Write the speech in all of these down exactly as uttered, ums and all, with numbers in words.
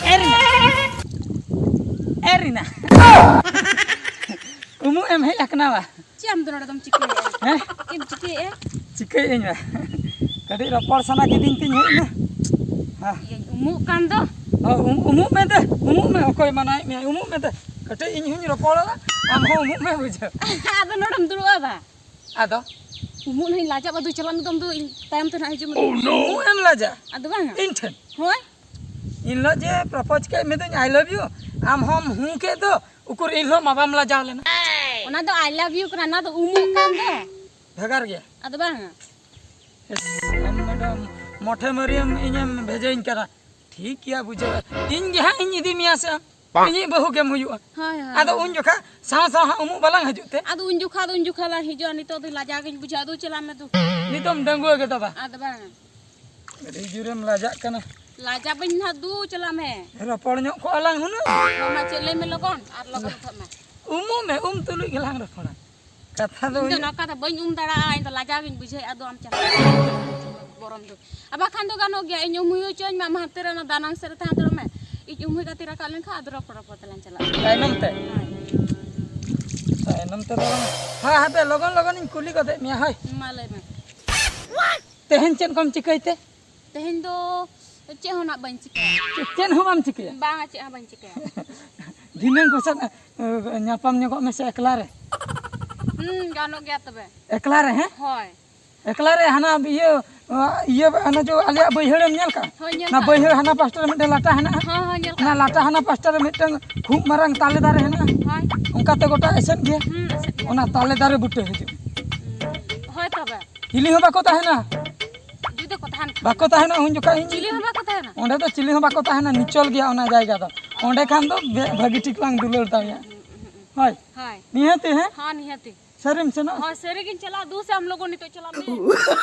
ᱮ ᱨᱤᱱᱟ᱾ ᱮ ᱨᱤᱱᱟ᱾ ᱩᱢᱩᱜ ᱮᱢ ᱦᱮᱡ ᱟᱠᱟᱱᱟ ᱵᱟ? ᱪᱮᱫ ᱟᱢ ᱫᱚ ᱱᱚᱰᱮ ᱫᱚᱢ ᱪᱤᱠᱟᱹᱭᱮᱫᱼᱟ? ᱦᱮᱸ? ᱪᱮᱫ ᱮᱢ ᱪᱤᱠᱟᱹᱭᱮᱫᱼᱟ? ᱪᱤᱠᱟᱹᱭᱮᱫ ᱟᱹᱧ ᱵᱟ? ᱠᱟᱹᱴᱤᱡ ᱨᱚᱯᱚᱲ ᱥᱟᱱᱟ ᱠᱤᱫᱤᱧ ᱛᱤᱧ ᱦᱮᱡ ᱮᱱᱟ᱾ ᱦᱮᱸ᱾ ᱤᱭᱟᱹᱧ ᱩᱢᱩᱜ ᱠᱟᱱ ᱫᱚ᱾ ᱦᱚᱸ, ᱩᱢ-, ᱩᱢᱩᱜ ᱢᱮ ᱫᱮ, ᱩᱢᱩᱜ ᱢᱮ, ᱚᱠᱚᱭ ᱢᱟᱱᱟᱭᱮᱫ ᱢᱮᱭᱟ? ᱩᱢᱩᱜ ᱢᱮ ᱫᱮ᱾ ᱠᱟᱹᱴᱤᱡ ᱤᱧ ᱦᱚᱸᱧ ᱨᱚᱯᱚᱲᱟ, ᱟᱢ ᱦᱚᱸ ᱩᱢᱩᱜ ᱢᱮ ᱵᱩᱡᱷᱟᱹᱣ᱾ ᱟᱫᱚ ᱱᱚᱰᱮᱢ ᱫᱩᱲᱩᱵᱼᱟ ᱵᱟ? ᱟᱫᱚ? ᱩᱢᱩᱜ ᱱᱟᱦᱟᱜ ᱤᱧ ᱞᱟᱡᱟᱜ ᱵᱟᱫᱩ ᱪᱟᱞᱟᱜ ᱢᱮ ᱫᱚ, ᱟᱢ ᱫᱚ ᱤᱧ ᱛᱟᱭᱚᱢ ᱛᱮ ᱱᱟᱦᱟᱜ ᱦᱤᱡᱩᱜ ᱢᱮ᱾ ᱩᱢᱩᱜ ᱮᱢ ᱞᱟᱡᱟ? ᱟᱫᱚ ᱵᱟᱝᱟ᱾ ᱤᱧ ᱴᱷᱮᱱ? ᱦᱳᱭ᱾ ᱤᱧ ᱦᱤᱞᱳᱜ ᱡᱮ propose ᱠᱮᱫ ᱢᱮᱫᱩᱧ, "I love you", ᱟᱢ ᱦᱚᱸᱢ ᱦᱩᱸ ᱠᱮᱫ ᱫᱚ, ᱩᱠᱩᱨ ᱤᱧ ᱦᱤᱞᱳᱜ ᱢᱟ ᱵᱟᱢ ᱞᱟᱡᱟᱣ ᱞᱮᱱᱟ᱾ ᱚᱱᱟ ᱫᱚ "I love you" ᱠᱟᱱᱟ, ᱚᱱᱟ ᱫᱚ ᱩᱢᱩᱜ ᱠᱟᱱ ᱫᱚ᱾ ᱵᱷᱮᱜᱟᱨ ᱜᱮᱭᱟ᱾ ᱟᱫᱚ ᱵᱟᱝᱟ᱾ ᱤᱥ, ᱟᱢ ᱢᱮᱰᱟᱢ, ᱢᱚᱴᱷᱮ ᱢᱟᱹᱨᱤᱭᱟᱹᱢ ᱤᱧᱮᱢ ᱵᱷᱮᱡᱟᱧ ᱠᱟᱱᱟ᱾ ᱴᱷᱤᱠ ᱜᱮᱭᱟ, ᱵᱩᱡᱷᱟᱹᱣ᱾ ᱤᱧ ᱜᱮ ᱦᱟᱸᱜ ᱤᱧ ᱤᱫᱤ ᱢᱮᱭᱟ ᱥᱮ ᱟᱢ? ᱵᱟᱝ᱾ ᱤᱧᱤᱡ ᱵᱟᱹᱦᱩ ᱜᱮᱢ ᱦᱩᱭᱩᱜᱼᱟ᱾ ᱦᱳᱭ, ᱦᱳᱭ, ᱟᱫᱚ ᱦᱳᱭ᱾ ᱩᱱ ᱡᱚᱠᱷᱟ ᱥᱟᱶ ᱥᱟᱶ ᱦᱟᱸᱜ ᱩᱢᱩᱜ ᱵᱟᱞᱟᱝ ᱦᱤᱡᱩᱜ ᱛᱮ? ᱟᱫᱚ ᱩᱱ ᱡᱚᱠᱷᱟ ᱫᱚ, ᱩᱱ ᱡᱚᱠᱷᱟ ᱞᱟᱝ ᱦᱤᱡᱩᱜᱼᱟ, ᱱᱤᱛᱚᱜ ᱫᱚ ᱞᱟᱡᱟᱣ ᱜᱤᱧ ᱵᱩᱡᱷᱟᱹᱣᱟ᱾ ᱟᱫᱚ ᱪᱟᱞᱟᱜ ᱢᱮ ᱫᱩ᱾ ᱱᱤᱛᱚᱜ ᱮᱢ ᱰᱟᱺᱜᱩᱣᱟᱹ ᱜᱮ ᱫᱚ ᱵᱟ? ᱟᱫᱚ ᱵᱟᱝ᱾ ᱟᱹᱰᱤ ᱡᱳᱨᱮᱢ ᱞᱟᱡᱟᱜ ᱠᱟᱱᱟ᱾ ᱞᱟᱡᱟ ᱵᱟᱹᱧ ᱱᱟᱦᱟᱜ ᱫᱩ, ᱪᱟᱞᱟᱜ ᱢᱮ᱾ ᱨᱚᱯᱚᱲ ᱧᱚᱜ ᱠᱚᱜᱼᱟ ᱞᱟᱝ ᱦᱩᱱᱟᱹᱝ᱾ ᱢᱟ ᱪᱮᱫ ᱞᱟᱹᱭ ᱢᱮ ᱞᱚᱜᱚᱱ, ᱟᱨ ᱞᱚᱜᱚᱱ ᱩᱴᱷᱟᱹᱜ ᱢᱮ᱾ ᱩᱢᱩᱜ ᱢᱮ, ᱩᱢ ᱛᱩᱞᱩᱡ ᱜᱮᱞᱟᱝ ᱨᱚᱯᱚᱲᱟ᱾ ᱠᱟᱛᱷᱟ ᱫᱚ ᱤᱧ ᱫᱚ ᱦᱩᱭᱩᱜ ᱱᱚᱝᱠᱟ ᱫᱚ ᱵᱟᱹᱧ ᱩᱢ ᱫᱟᱲᱮᱭᱟᱜᱼᱟ, ᱤᱧ ᱫᱚ ᱞᱟᱡᱟᱣ ᱜᱤᱧ ᱵᱩᱡᱷᱟᱹᱣᱮᱫᱼᱟ, ᱟᱫᱚ ᱟᱢ ᱪᱟᱞᱟᱜ ᱢᱮ᱾ ᱵᱚᱨᱚᱱ ᱫᱚ᱾ ᱟᱨ ᱵᱟᱠᱷᱟᱱ ᱫᱚ ᱜᱟᱱᱚᱜ ᱜᱮᱭᱟ, ᱤᱧ ᱩᱢ ᱦᱩᱭ ᱦᱚᱪᱚᱧ ᱢᱮ, ᱟᱢ ᱦᱟᱱᱛᱮ ᱨᱮ ᱚᱱᱟ ᱫᱟᱱᱟᱝ ᱥᱮᱫ ᱨᱮ ᱛᱟᱦᱮᱸ ᱦᱟᱛᱟᱲᱚᱜ ᱢᱮ᱾ ᱤᱧ ᱩᱢ ᱦᱩᱭ ᱠᱟᱛᱮ ᱨᱟᱠᱟᱵ ᱞᱮᱱᱠᱷᱟᱱ ᱟᱫᱚ ᱨᱚᱯᱚᱲ ᱨᱚᱯᱚᱲ ᱛᱮᱞᱟᱝ ᱪᱟᱞᱟᱜᱼᱟ᱾ ᱛᱟᱭᱱᱚᱢ ᱛᱮ? ᱦᱳᱭ᱾ ᱛᱟᱭᱱᱚᱢ ᱛᱮ ᱫᱚ ᱵᱟᱝ᱾ ᱦᱮᱸ, ᱦᱟᱯᱮ, ᱞᱚᱜᱚᱱ ᱞᱚᱜᱚᱱ ᱤᱧ ᱠᱩᱞᱤ ᱜᱚᱫᱮᱫ ᱢᱮᱭᱟ, ᱦᱳᱭ᱾ ᱢᱟ ᱞᱟᱹᱭ ᱢᱮ᱾ ᱛᱮᱦᱮᱧ ᱪᱮᱫ ᱠᱚᱢ ᱪᱤᱠᱟᱹᱭ ᱛᱮ? ᱛᱮᱦᱮᱧ ᱫᱚ ᱪᱮᱫ ᱦᱚᱸ ᱱᱟᱜ ᱵᱟᱹᱧ ᱪᱤᱠᱟᱹᱭᱟ᱾ ᱪᱮᱫ ᱦᱚᱸ ᱵᱟᱢ ᱪᱤᱠᱟᱹᱭᱟ? ᱵᱟᱝᱟ, ᱪᱮᱫ ᱦᱚᱸ ᱵᱟᱹᱧ ᱪᱤᱠᱟᱹᱭᱟ᱾ ᱫᱷᱤᱱᱟᱹᱝ ᱠᱚᱥᱮᱫ, ᱮ, ᱧᱟᱯᱟᱢ ᱧᱚᱜᱚᱜ ᱢᱮᱥᱮ ᱮᱠᱞᱟ ᱨᱮ᱾ ᱦᱩᱸ, ᱜᱟᱱᱚᱜ ᱜᱮᱭᱟ ᱛᱚᱵᱮ᱾ ᱮᱠᱞᱟ ᱨᱮ, ᱦᱮᱸ? ᱦᱳᱭ᱾ ᱮᱠᱞᱟ ᱨᱮ ᱦᱟᱱᱟ ᱤᱭᱟᱹ, ᱤᱭᱟᱹ, ᱚᱱᱟ ᱡᱚ ᱟᱞᱮᱭᱟᱜ ᱵᱟᱹᱭᱦᱟᱹᱲᱮᱢ ᱧᱮᱞ ᱠᱟᱜᱼᱟ? ᱦᱳᱭ, ᱧᱮᱞ ᱚᱱᱟ ᱠᱟᱜ᱾ ᱵᱟᱹᱭᱦᱟᱹᱲ ᱦᱟᱱᱟ ᱯᱟᱥᱴᱟ ᱨᱮ ᱢᱤᱫᱴᱮᱱ ᱞᱟᱴᱟ ᱦᱮᱱᱟᱜᱼᱟ? ᱦᱚᱸ, ᱦᱚᱸ, ᱧᱮᱞ ᱚᱱᱟ ᱠᱟᱜ᱾ ᱞᱟᱴᱟ ᱦᱟᱱᱟ ᱯᱟᱥᱴᱟ ᱨᱮ ᱢᱤᱫᱴᱮᱱ ᱠᱷᱩᱵ ᱢᱟᱨᱟᱝ ᱛᱟᱞᱮ ᱫᱟᱨᱮ ᱦᱮᱱᱟᱜᱼᱟ? ᱦᱳᱭ᱾ ᱚᱱᱠᱟᱛᱮ ᱜᱚᱴᱟ ᱮᱥᱮᱫ ᱜᱮᱭᱟ᱾ ᱦᱩᱸ, ᱮᱥᱮᱫ ᱜᱮᱭᱟ᱾ ᱚᱱᱟ ᱛᱟᱞᱮ ᱫᱟᱨᱮ ᱵᱩᱴᱟᱹ ᱦᱤᱡᱩᱜ᱾ ᱦᱩᱸ, ᱦᱳᱭ ᱛᱚᱵᱮ᱾ ᱪᱤᱞᱤ ᱦᱚᱸ ᱵᱟᱠᱚ ᱛᱟᱦᱮᱱᱟ᱾ ᱡᱩᱫᱤ ᱠᱚ ᱛᱟᱦᱮᱱ ᱠᱷᱟᱱ᱾ ᱵᱟᱠᱚ ᱛᱟᱦᱮᱱᱟ ᱩᱱ ᱡᱚᱠᱷᱟᱡ ᱤᱧ ᱪᱤᱞᱤ ᱦᱚᱸ ᱵᱟᱠᱚ ᱛᱟᱦᱮᱱᱟ᱾ ᱚᱸᱰᱮ ᱫᱚ ᱪᱤᱞᱤ ᱦᱚᱸ ᱵᱟᱠᱚ ᱛᱟᱦᱮᱱᱟ, ᱱᱤᱪᱚᱞ ᱜᱮᱭᱟ ᱚᱱᱟ ᱡᱟᱭᱜᱟ ᱫᱚ᱾ ᱚᱸᱰᱮ ᱠᱷᱟᱱ ᱫᱚ ᱵᱮ-, ᱵᱷᱟᱹᱜᱤ ᱴᱷᱤᱠ ᱞᱟᱝ ᱫᱩᱞᱟᱹᱲ ᱫᱟᱲᱮᱭᱟᱜᱼᱟ᱾ ᱦᱳᱭ᱾ ᱦᱳᱭ᱾ ᱱᱤᱦᱟᱹᱛᱤ, ᱦᱮᱸ? ᱦᱚᱸ, ᱱᱤᱦᱟᱹᱛᱤ᱾ ᱥᱟᱹᱨᱤᱢ ᱥᱮᱱᱚᱜᱼᱟ? ᱦᱚᱸ, ᱥᱟᱹᱨᱤ ᱜᱤᱧ ᱪᱟᱞᱟᱜᱼᱟ᱾ ᱫᱩ ᱥᱮ ᱟᱢ ᱞᱚᱜᱚ ᱱᱤᱛᱚᱜ ᱪᱟᱞᱟᱜ ᱢᱮ᱾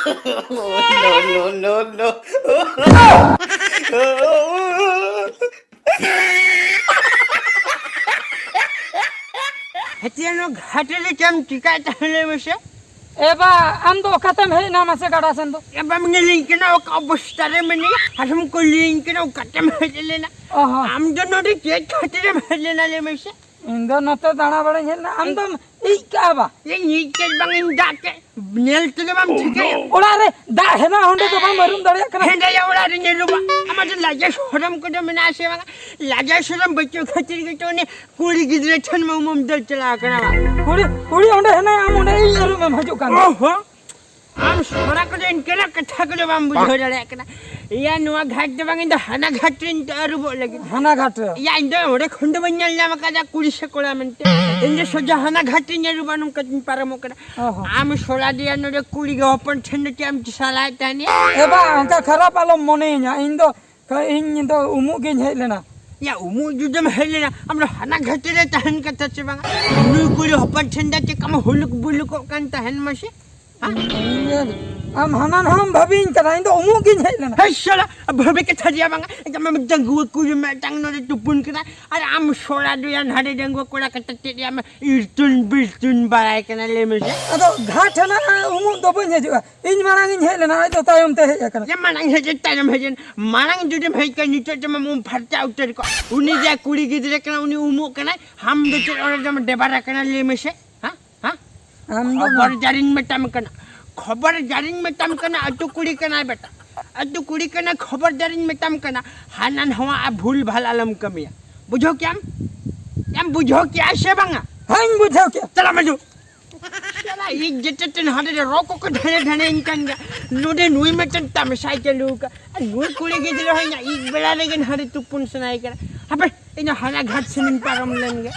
No, no, no, no. ᱦᱟᱹᱛᱤᱭᱟ, ᱱᱚᱣᱟ ᱜᱷᱟᱴ ᱨᱮ ᱪᱮᱫ ᱮᱢ ᱪᱤᱠᱟᱹᱭ ᱛᱟᱦᱮᱸ, ᱞᱟᱹᱭ ᱢᱮᱥᱮ? ᱮ ᱵᱟ, ᱟᱢ ᱫᱚ ᱚᱠᱟᱛᱮᱢ ᱦᱮᱡ ᱮᱱᱟ ᱢᱟᱥᱮ ᱜᱟᱰᱟ ᱥᱮᱱ ᱫᱚ? ᱮ ᱵᱟᱢ ᱧᱮᱞᱤᱧ ᱠᱟᱱᱟ ᱚᱠᱟ ᱚᱵᱚᱥᱛᱟ ᱨᱮ ᱢᱮᱱᱟᱹᱧᱟ? ᱟᱨᱦᱚᱸᱢ ᱠᱩᱞᱤᱭᱤᱧ ᱠᱟᱱᱟ ᱚᱠᱟᱛᱮᱢ ᱦᱮᱡ ᱞᱮᱱᱟ? ᱚ ᱦᱚᱸ᱾ ᱟᱢ ᱫᱚ ᱱᱚᱰᱮ ᱪᱮᱫ ᱠᱷᱟᱹᱛᱤᱨᱮᱢ ᱦᱮᱡ ᱞᱮᱱᱟ, ᱞᱟᱹᱭ ᱢᱮᱥᱮ? ᱤᱧ ᱫᱚ ᱱᱚᱛᱮ ᱫᱟᱬᱟ ᱵᱟᱲᱟᱧ ᱦᱮᱡ ᱮᱱᱟ᱾ ᱟᱢ ᱫᱚᱢ ᱤᱡ ᱠᱟᱜᱼᱟ ᱵᱟ? ᱤᱧ ᱤᱡ ᱠᱮᱫ ᱵᱟᱝ, ᱤᱧ ᱫᱟᱜ ᱠᱮᱫ, ᱧᱮᱞ ᱛᱮᱜᱮ ᱵᱟᱢ ᱴᱷᱤᱠᱟᱹᱭᱟ᱾ ᱚᱲᱟᱜ ᱨᱮ ᱫᱟᱜ ᱦᱮᱱᱟᱜ, ᱚᱸᱰᱮ ᱫᱚ ᱵᱟᱢ ᱟᱹᱨᱩᱢ ᱫᱟᱲᱮᱭᱟᱜ ᱠᱟᱱᱟ᱾ ᱦᱮᱸᱫᱮᱭᱟ ᱚᱲᱟᱜ ᱨᱮᱧ ᱟᱹᱨᱩᱵᱟ? ᱟᱢᱟᱜ ᱫᱚ ᱞᱟᱡᱟ ᱥᱚᱨᱚᱢ ᱠᱚᱫᱚ ᱢᱮᱱᱟᱜᱼᱟ ᱥᱮ ᱵᱟᱝᱟ? ᱞᱟᱡᱟ ᱥᱚᱨᱚᱢ ᱵᱟᱹᱪᱩᱜ ᱠᱷᱟᱹᱛᱤᱨ ᱜᱮᱛᱚ ᱩᱱᱤ ᱠᱩᱲᱤ ᱜᱤᱫᱽᱨᱟᱹ ᱴᱷᱮᱱ ᱢᱟ ᱩᱢᱩᱢ ᱫᱟᱹᱲ ᱪᱟᱞᱟᱣ ᱠᱟᱱᱟ ᱵᱟ? ᱠᱩᱲᱤ, ᱠᱩᱲᱤ ᱚᱸᱰᱮ ᱦᱮᱱᱟᱭᱟ, ᱟᱢ ᱚᱸᱰᱮ ᱤᱧ ᱟᱹᱨᱩᱵ ᱮᱢ ᱦᱤᱡᱩᱜ ᱠᱟᱱ᱾ ᱚᱦᱚ᱾ ᱟᱢ ᱥᱚᱨᱟ ᱠᱚᱫᱚ ᱤᱱᱠᱟᱹᱱᱟᱜ ᱠᱟᱛᱷᱟ ᱠᱚᱫᱚ ᱵᱟᱢ ᱵᱩᱡᱷᱟᱹᱣ ᱫᱟᱲᱮᱭᱟᱜ ᱠᱟᱱᱟ᱾ ᱤᱭᱟ, ᱱᱚᱣᱟ ᱜᱷᱟᱴ ᱫᱚ ᱵᱟᱝ, ᱤᱧ ᱫᱚ ᱦᱟᱱᱟ ᱜᱷᱟᱴ ᱨᱮᱧ ᱟᱹᱨᱩᱵᱚᱜ ᱞᱟᱹᱜᱤᱫ᱾ ᱦᱟᱱᱟ ᱜᱷᱟᱴ ᱨᱮ? ᱤᱭᱟ, ᱤᱧ ᱫᱚ ᱚᱸᱰᱮ ᱠᱷᱚᱱ ᱫᱚ ᱵᱟᱹᱧ ᱧᱮᱞ ᱧᱟᱢ ᱟᱠᱟᱫᱟ ᱠᱩᱲᱤ ᱥᱮ ᱠᱚᱲᱟ ᱢᱮᱱᱛᱮ᱾ ᱤᱧ ᱫᱚ ᱥᱚᱡᱟ ᱦᱟᱱᱟ ᱜᱷᱟᱴ ᱨᱤᱧ ᱟᱹᱨᱩᱵᱟ, ᱱᱚᱝᱠᱟ ᱛᱤᱧ ᱯᱟᱨᱚᱢᱚᱜ ᱠᱟᱱᱟ᱾ ᱚ ᱦᱚᱸ᱾ ᱟᱢ ᱥᱚᱨᱟ ᱫᱮᱭᱟ ᱱᱚᱰᱮ ᱠᱩᱲᱤ ᱜᱮ ᱦᱚᱯᱚᱱ ᱴᱷᱮᱱ ᱫᱚ ᱪᱮᱫ ᱮᱢ ᱪᱤᱥᱟᱞᱟᱭᱮᱫ ᱛᱟᱦᱮᱱᱟ? ᱮ ᱵᱟ, ᱚᱱᱠᱟ ᱠᱷᱟᱨᱟᱯ ᱟᱞᱚᱢ ᱢᱚᱱᱮᱭᱤᱧᱟ, ᱤᱧ ᱫᱚ ᱤᱧ ᱫᱚ ᱩᱢᱩᱜ ᱜᱤᱧ ᱦᱮᱡ ᱞᱮᱱᱟ᱾ ᱭᱟ, ᱩᱢᱩᱜ ᱡᱩᱫᱤᱢ ᱦᱮᱡ ᱞᱮᱱᱟ, ᱟᱢ ᱫᱚ ᱦᱟᱱᱟ ᱜᱷᱟᱴ ᱨᱮ ᱛᱟᱦᱮᱱ ᱠᱟᱛᱷᱟ ᱪᱮ ᱵᱟᱝᱟ? ᱱᱩᱭ ᱠᱩᱲᱤ ᱦᱚᱯᱚᱱ ᱴᱷᱮᱱ ᱫᱚ ᱪᱮᱠᱟᱢ ᱦᱩᱞᱩᱠ ᱵᱩᱞᱩᱠᱚᱜ ᱠᱟᱱ ᱛᱟᱦᱮᱱ ᱢᱟᱥᱮ? ᱦᱮᱸ? ᱤᱧ ᱫᱚ, ᱟᱢ ᱦᱟᱱᱟ ᱱᱟᱦᱟᱢ ᱵᱷᱟᱹᱵᱤᱧ ᱠᱟᱱᱟ, ᱤᱧ ᱫᱚ ᱩᱢᱩᱜ ᱜᱤᱧ ᱦᱮᱡ ᱞᱮᱱᱟ᱾ ᱦᱮᱸ, ᱥᱟᱞᱟ, ᱵᱷᱟᱹᱵᱤ ᱠᱟᱛᱷᱟ ᱨᱮᱭᱟᱜ ᱵᱟᱝᱟ᱾ ᱮᱱᱠᱷᱟᱱ ᱢᱟ ᱢᱤᱫᱴᱟᱝ ᱰᱟᱺᱜᱩᱣᱟᱹ ᱠᱩᱲᱤ ᱢᱤᱫᱴᱟᱝ ᱱᱚᱰᱮ ᱛᱩᱯᱩᱱ ᱠᱟᱱᱟ, ᱟᱨ ᱟᱢ ᱥᱚᱲᱟ ᱫᱚᱭᱟ ᱱᱟᱰᱮ ᱰᱟᱺᱜᱩᱣᱟᱹ ᱠᱚᱲᱟ ᱠᱟᱛᱮ ᱪᱮᱫ ᱨᱮᱭᱟᱜ ᱤᱨᱛᱩᱱ ᱵᱤᱨᱛᱩᱱ ᱵᱟᱲᱟᱭ ᱠᱟᱱᱟ, ᱞᱟᱹᱭ ᱢᱮᱥᱮ? ᱟᱫᱚ ᱜᱷᱟᱴ ᱦᱮᱱᱟᱜᱼᱟ, ᱩᱢᱩᱜ ᱫᱚ ᱵᱟᱹᱧ ᱦᱤᱡᱩᱜᱼᱟ᱾ ᱤᱧ ᱢᱟᱲᱟᱝ ᱤᱧ ᱦᱮᱡ ᱞᱮᱱᱟ, ᱟᱡ ᱫᱚ ᱛᱟᱭᱚᱢ ᱛᱮ ᱦᱮᱡ ᱟᱠᱟᱱᱟ᱾ ᱭᱟ, ᱢᱟᱲᱟᱝ ᱦᱮᱡ ᱮᱱ, ᱛᱟᱭᱚᱢ ᱦᱮᱡ ᱮᱱ᱾ ᱢᱟᱲᱟᱝ ᱡᱩᱫᱤᱢ ᱦᱮᱡ ᱠᱚᱜᱼᱟ, ᱱᱤᱛᱚᱜ ᱡᱮᱢᱚᱱ ᱩᱢ ᱯᱷᱟᱨᱪᱟ ᱩᱛᱟᱹᱨ ᱠᱚᱜᱼᱟ᱾ ᱩᱱᱤ ᱡᱮ ᱠᱩᱲᱤ ᱜᱤᱫᱽᱨᱟᱹ ᱠᱟᱱᱟ, ᱩᱱᱤ ᱩᱢᱩᱜ ᱠᱟᱱᱟᱭ, ᱟᱢ ᱫᱚ ᱪᱮᱫ ᱚᱸᱰᱮ ᱫᱚᱢ ᱰᱮᱵᱟᱨᱟ ᱠᱟᱱᱟ, ᱞᱟᱹᱭ ᱢᱮᱥᱮ? ᱦᱮᱸ? ᱦᱮᱸ? ᱟᱢ ᱫᱚ ᱠᱷᱚᱵᱚᱨ ᱡᱟᱨᱤᱧ ᱢᱮᱛᱟᱢ ᱠᱟᱱᱟ, ᱠᱷᱚᱵᱚᱨ ᱡᱟᱨᱤᱧ ᱢᱮᱛᱟᱢ ᱠᱟᱱᱟ, ᱟᱹᱛᱩ ᱠᱩᱲᱤ ᱠᱟᱱᱟᱭ ᱵᱮᱴᱟ, ᱟᱹᱛᱩ ᱠᱩᱲᱤ ᱠᱟᱱᱟᱭ, ᱠᱷᱚᱵᱚᱨ ᱡᱟᱨᱤᱧ ᱢᱮᱛᱟᱢ ᱠᱟᱱᱟ, ᱦᱟᱱᱟ ᱱᱟᱣᱟ ᱟᱨ ᱵᱷᱩᱞ ᱵᱷᱟᱞ ᱟᱞᱚᱢ ᱠᱟᱹᱢᱤᱭᱟ, ᱵᱩᱡᱷᱟᱹᱣ ᱠᱮᱜᱼᱟᱢ? ᱮᱢ ᱵᱩᱡᱷᱟᱹᱣ ᱠᱮᱜᱼᱟ ᱥᱮ ᱵᱟᱝᱟ? ᱦᱮᱸᱧ ᱵᱩᱡᱷᱟᱹᱣ ᱠᱮᱜᱼᱟ᱾ ᱪᱟᱞᱟᱜ ᱢᱮ ᱫᱩ᱾ ᱥᱟᱞᱟ, ᱤᱧ ᱡᱮᱛᱮ ᱴᱷᱮᱱ ᱦᱟᱸᱰᱮ ᱨᱚ ᱠᱚᱠᱚ ᱰᱷᱮᱲᱮ ᱰᱷᱮᱲᱮ ᱤᱧ ᱠᱟᱱ ᱜᱮᱭᱟ᱾ ᱱᱚᱰᱮ ᱱᱩᱭ ᱢᱤᱫᱴᱮᱱ ᱛᱟᱢᱥᱟᱭ ᱪᱟᱹᱞᱩ ᱟᱠᱟᱫ᱾ ᱟᱨ ᱱᱩᱭ ᱠᱩᱲᱤ ᱜᱤᱫᱽᱨᱟᱹ ᱦᱚᱸ ᱤᱧᱟᱜ ᱤᱡ ᱵᱮᱲᱟ ᱨᱮᱜᱮ ᱦᱟᱸᱰᱮ ᱛᱩᱯᱩᱱ ᱥᱟᱱᱟᱭᱮ ᱠᱟᱱᱟ᱾ ᱦᱟᱯᱮ, ᱤᱧ ᱦᱚᱸ ᱦᱟᱱᱟ ᱜᱷᱟᱴ ᱥᱮᱱᱤᱧ ᱯᱟᱨᱚᱢ ᱞᱮᱱ ᱜᱮ᱾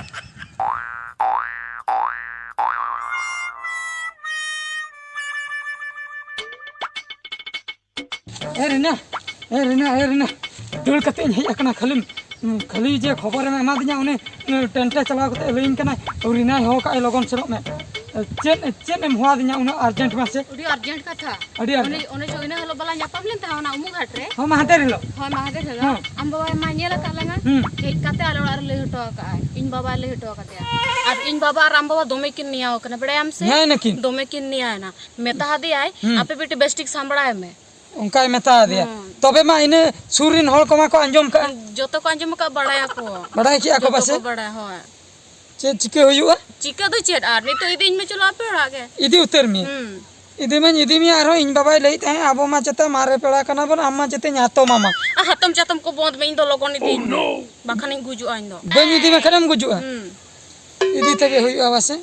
ᱮ ᱨᱤᱱᱟ, ᱮ ᱨᱤᱱᱟ, ᱮ ᱨᱤᱱᱟ, ᱫᱟᱹᱲ ᱠᱟᱛᱮ ᱤᱧ ᱦᱮᱡ ᱟᱠᱟᱱᱟ᱾ ᱠᱷᱟᱹᱞᱤ, ᱠᱷᱟᱹᱞᱤ ᱡᱮ ᱠᱷᱚᱵᱚᱨᱮᱢ ᱮᱢᱟᱫᱤᱧᱟ, ᱩᱱᱤ ᱴᱮᱱᱴᱮ ᱪᱟᱞᱟᱣ ᱠᱟᱛᱮ ᱞᱟᱹᱭᱟᱹᱧ ᱠᱟᱱᱟᱭ, ᱨᱤᱱᱟᱭ ᱦᱚᱦᱚ ᱠᱟᱜᱼᱟᱭ, ᱞᱚᱜᱚᱱ ᱥᱮᱱᱚᱜ ᱢᱮ᱾ ᱪᱮᱫ, ᱪᱮᱫ ᱮᱢ ᱦᱚᱦᱚᱣᱟᱫᱤᱧᱟ ᱩᱱᱟᱹᱜ ᱟᱨᱡᱮᱱᱴ ᱢᱟᱥᱮ? ᱟᱹᱰᱤ ᱟᱨᱡᱮᱱᱴ ᱠᱟᱛᱷᱟ᱾ ᱟᱹᱰᱤ ᱟᱨᱡᱮᱱᱴ᱾ ᱚᱱᱮ, ᱚᱱᱮ ᱪᱚ ᱤᱱᱟᱹ ᱦᱤᱞᱳᱜ ᱵᱟᱞᱟ ᱧᱟᱯᱟᱢ ᱞᱮᱱ ᱛᱟᱦᱮᱸ, ᱚᱱᱟ ᱩᱢᱩ ᱜᱷᱟᱴ ᱨᱮ᱾ ᱦᱚᱸ, ᱢᱟᱦᱫᱮᱨ ᱦᱤᱞᱳᱜ᱾ ᱦᱳᱭ, ᱢᱟᱦᱫᱮᱨ ᱦᱤᱞᱳᱜ᱾ ᱦᱮᱸ᱾ ᱟᱢ ᱵᱟᱵᱟᱭ ᱢᱟ ᱧᱮᱞ ᱟᱠᱟᱫ ᱞᱟᱝᱟ᱾ ᱦᱩᱸ᱾ ᱦᱮᱡ ᱠᱟᱛᱮ ᱟᱞᱮ ᱚᱲᱟᱜ ᱨᱮ ᱞᱟᱹᱭ ᱦᱚᱴᱚ ᱟᱠᱟᱫᱼᱟᱭ, ᱤᱧ ᱵᱟᱵᱟᱭ ᱞᱟᱹᱭ ᱦᱚᱴᱚ ᱟᱠᱟᱫᱮᱭᱟ᱾ ᱟᱨ ᱤᱧ ᱵᱟᱵᱟ ᱟᱨ ᱟᱢ ᱵᱟᱵᱟ ᱫᱚᱢᱮ ᱠᱤᱱ ᱱᱮᱭᱟᱣ ᱠᱟᱱᱟ, ᱵᱟᱲᱟᱭᱟᱢ ᱥᱮ? ᱱᱮᱭᱟᱭ ᱱᱟᱹᱠᱤᱱ? ᱫᱚᱢᱮ ᱠᱤᱱ ᱱᱮᱭᱟᱣ ᱮᱱᱟ᱾ ᱢᱮᱛᱟ ᱦᱟᱫᱮᱭᱟᱭ, ᱦᱩᱸ᱾ ᱟᱯᱮ ᱵᱤᱴᱤ ᱵᱮᱥ ᱴᱷᱤᱠ ᱥᱟᱢᱵᱲᱟᱭ ᱢᱮ᱾ ᱚᱱᱠᱟᱭ ᱢᱮᱛᱟ ᱟᱫᱮᱭᱟ᱾ ᱦᱩᱸ᱾ ᱛᱚᱵᱮ ᱢᱟ ᱤᱱᱟᱹ ᱥᱩᱨ ᱨᱤᱱ ᱦᱚᱲ ᱠᱚᱢᱟ ᱠᱚ ᱟᱸᱡᱚᱢ ᱠᱟᱜᱼᱟ᱾ ᱡᱚᱛᱚ ᱠᱚ ᱟᱸᱡᱚᱢ ᱟᱠᱟᱫ, ᱵᱟᱲᱟᱭᱟᱠᱚ᱾ ᱵᱟᱲᱟᱭ ᱠᱮᱜᱼᱟ ᱠᱚ ᱡᱚᱛᱚ ᱯᱟᱥᱮ? ᱠᱚ ᱵᱟᱲᱟᱭᱟ, ᱦᱳᱭ᱾ ᱪᱮᱫ ᱪᱤᱠᱟᱹ ᱦᱩᱭᱩᱜᱼᱟ? ᱪᱤᱠᱟᱹ ᱫᱚ ᱪᱮᱫ, ᱟᱨ ᱱᱤᱛᱚᱜ ᱤᱫᱤᱧ ᱢᱮ, ᱪᱚᱞᱚ ᱟᱯᱮ ᱚᱲᱟᱜ ᱜᱮ᱾ ᱤᱫᱤ ᱩᱛᱟᱹᱨ ᱢᱮ᱾ ᱦᱩᱸ᱾ ᱤᱫᱤ ᱢᱟᱧ ᱤᱫᱤ ᱢᱮᱭᱟ, ᱟᱨᱦᱚᱸ ᱤᱧ ᱵᱟᱵᱟᱭ ᱞᱟᱹᱭᱮᱫ ᱛᱟᱦᱮᱸᱫ, ᱟᱵᱚ ᱢᱟ ᱪᱮᱛᱟ ᱢᱟᱨᱮ ᱯᱮᱲᱟ ᱠᱟᱱᱟ ᱵᱚᱱ, ᱟᱢ ᱢᱟ ᱪᱮᱛᱟᱧ ᱦᱟᱛᱚᱢ ᱟᱢᱟ᱾ ᱟᱨ ᱦᱟᱛᱚᱢ ᱪᱟᱛᱚᱢ ᱠᱚ ᱵᱚᱸᱫ ᱢᱮ, ᱤᱧ ᱫᱚ ᱞᱚᱜᱚᱱ ᱤᱫᱤᱧ ᱢᱮ, ᱵᱟᱠᱷᱟᱱᱤᱧ ᱜᱩᱡᱩᱜᱼᱟ ᱤᱧ ᱫᱚ᱾ ᱵᱟᱹᱧ ᱤᱫᱤ ᱢᱮ ᱠᱷᱟᱱᱮᱢ ᱜᱩᱡᱩᱜᱼᱟ᱾ ᱦᱩᱸ᱾ ᱤᱫᱤ ᱛᱮᱜᱮ ᱦᱩᱭᱩᱜᱼᱟ ᱵᱟᱥᱮ᱾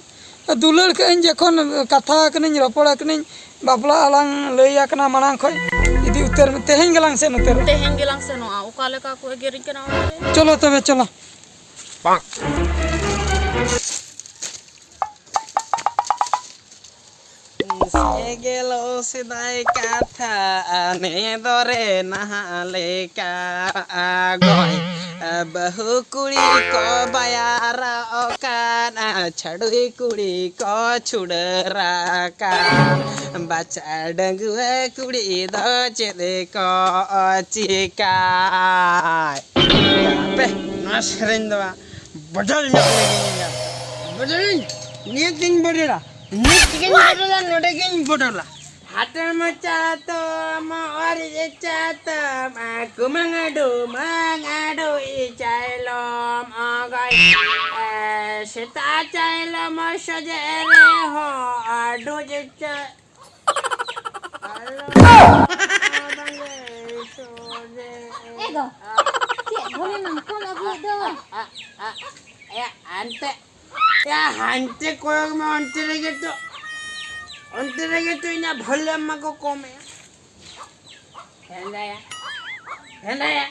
ᱫᱩᱞᱟᱹᱲ ᱠᱟᱜ ᱟᱹᱧ ᱡᱚᱠᱷᱚᱱ, ᱠᱟᱛᱷᱟ ᱠᱟᱹᱱᱟᱹᱧ, ᱨᱚᱯᱚᱲ ᱠᱟᱹᱱᱟᱹᱧ, ᱵᱟᱯᱞᱟ ᱟᱞᱟᱝ ᱞᱟᱹᱭ ᱟᱠᱟᱱᱟ ᱢᱟᱲᱟᱝ ᱠᱷᱚᱡ, ᱤᱫᱤ ᱩᱛᱟᱹᱨ ᱢᱮ᱾ ᱛᱮᱦᱮᱧ ᱜᱮᱞᱟᱝ ᱥᱮᱱ ᱩᱛᱟᱹᱨᱚᱜᱼᱟ᱾ ᱛᱮᱦᱮᱧ ᱜᱮᱞᱟᱝ ᱥᱮᱱᱚᱜᱼᱟ, ᱚᱠᱟ ᱞᱮᱠᱟ ᱠᱚ ᱮᱜᱮᱨᱤᱧ ᱠᱟᱱᱟ ᱚᱲᱟᱜ ᱨᱮ᱾ ᱪᱚᱞᱚ ᱛᱚᱵᱮ, ᱪᱚᱞᱚ᱾ ᱥᱮᱸᱜᱮᱞ ᱥᱮᱫᱟᱭ ᱠᱟᱛᱷᱟ, ᱱᱮ ᱫᱚᱨᱮ ᱱᱟᱦᱟᱜ ᱞᱮᱠᱟ᱾ ᱜᱚᱭ ᱵᱟᱹᱦᱩ ᱠᱩᱲᱤ ᱠᱚ ᱵᱟᱭᱟᱨᱚᱜ ᱠᱟᱱᱟ, ᱪᱷᱟᱹᱰᱩᱭ ᱠᱩᱲᱤ ᱠᱚ ᱪᱷᱩᱰᱟᱹᱨ ᱟᱠᱟᱱ᱾ ᱵᱟᱪᱷᱟ ᱰᱟᱺᱜᱩᱣᱟᱹ ᱠᱩᱲᱤ ᱫᱚ ᱪᱮᱫ ᱠᱚ ᱪᱤᱠᱟᱭ? ᱦᱟᱯᱮ, ᱱᱚᱣᱟ ᱥᱮᱨᱮᱧ ᱫᱚ ᱵᱟᱝ᱾ ᱵᱚᱫᱚᱞ ᱧᱚᱜ ᱞᱟᱹᱜᱤᱫ ᱤᱧ ᱫᱚ᱾ ᱵᱚᱫᱚᱞᱤᱧ, ᱱᱤᱭᱟᱹ ᱛᱤᱧ ᱵᱚᱫᱚᱞᱟ, ᱱᱤᱭᱟᱹ ᱛᱤᱧ ᱵᱚᱫᱚᱞᱟ, ᱱᱚᱰᱮ ᱜᱤᱧ ᱵᱚᱫᱚᱞᱟ᱾ ᱦᱟᱛᱮᱨ ᱢᱚᱪᱟ ᱛᱟᱢ, ᱚᱨᱤᱡ ᱪᱟ ᱛᱟᱢ, ᱠᱩᱢᱟᱝ ᱟᱰᱩ, ᱢᱟᱝ ᱟᱰᱩ, ᱤ ᱪᱟᱭᱞᱚᱢ, ᱚᱜᱚᱭ, ᱮ, ᱥᱮᱛᱟ ᱪᱟᱭᱞᱚᱢ, ᱥᱚᱡᱮ ᱨᱮᱦᱚᱸ, ᱟᱰᱩ ᱡᱮ ᱪᱟ-, ᱮ ᱜᱚ, ᱪᱮᱫ ᱵᱷᱚᱞᱮ ᱱᱟᱢ ᱠᱚᱞ ᱟᱹᱜᱩᱭᱮᱫ ᱫᱚ? ᱮᱭᱟ, ᱦᱟᱱᱛᱮ, ᱮᱭᱟ, ᱦᱟᱱᱛᱮ ᱠᱚᱭᱚᱜ ᱢᱮ, ᱚᱱᱛᱮ ᱨᱮᱜᱮ ᱛᱚ, ᱚᱱᱛᱮ ᱨᱮᱜᱮ ᱛᱚ ᱤᱧᱟᱹᱜ ᱵᱷᱚᱞᱮ ᱢᱟ ᱠᱚ ᱠᱚᱢᱮᱜᱼᱟ᱾ ᱦᱮᱸᱫᱟᱭᱟ, ᱦᱮᱸᱫᱟᱭᱟ᱾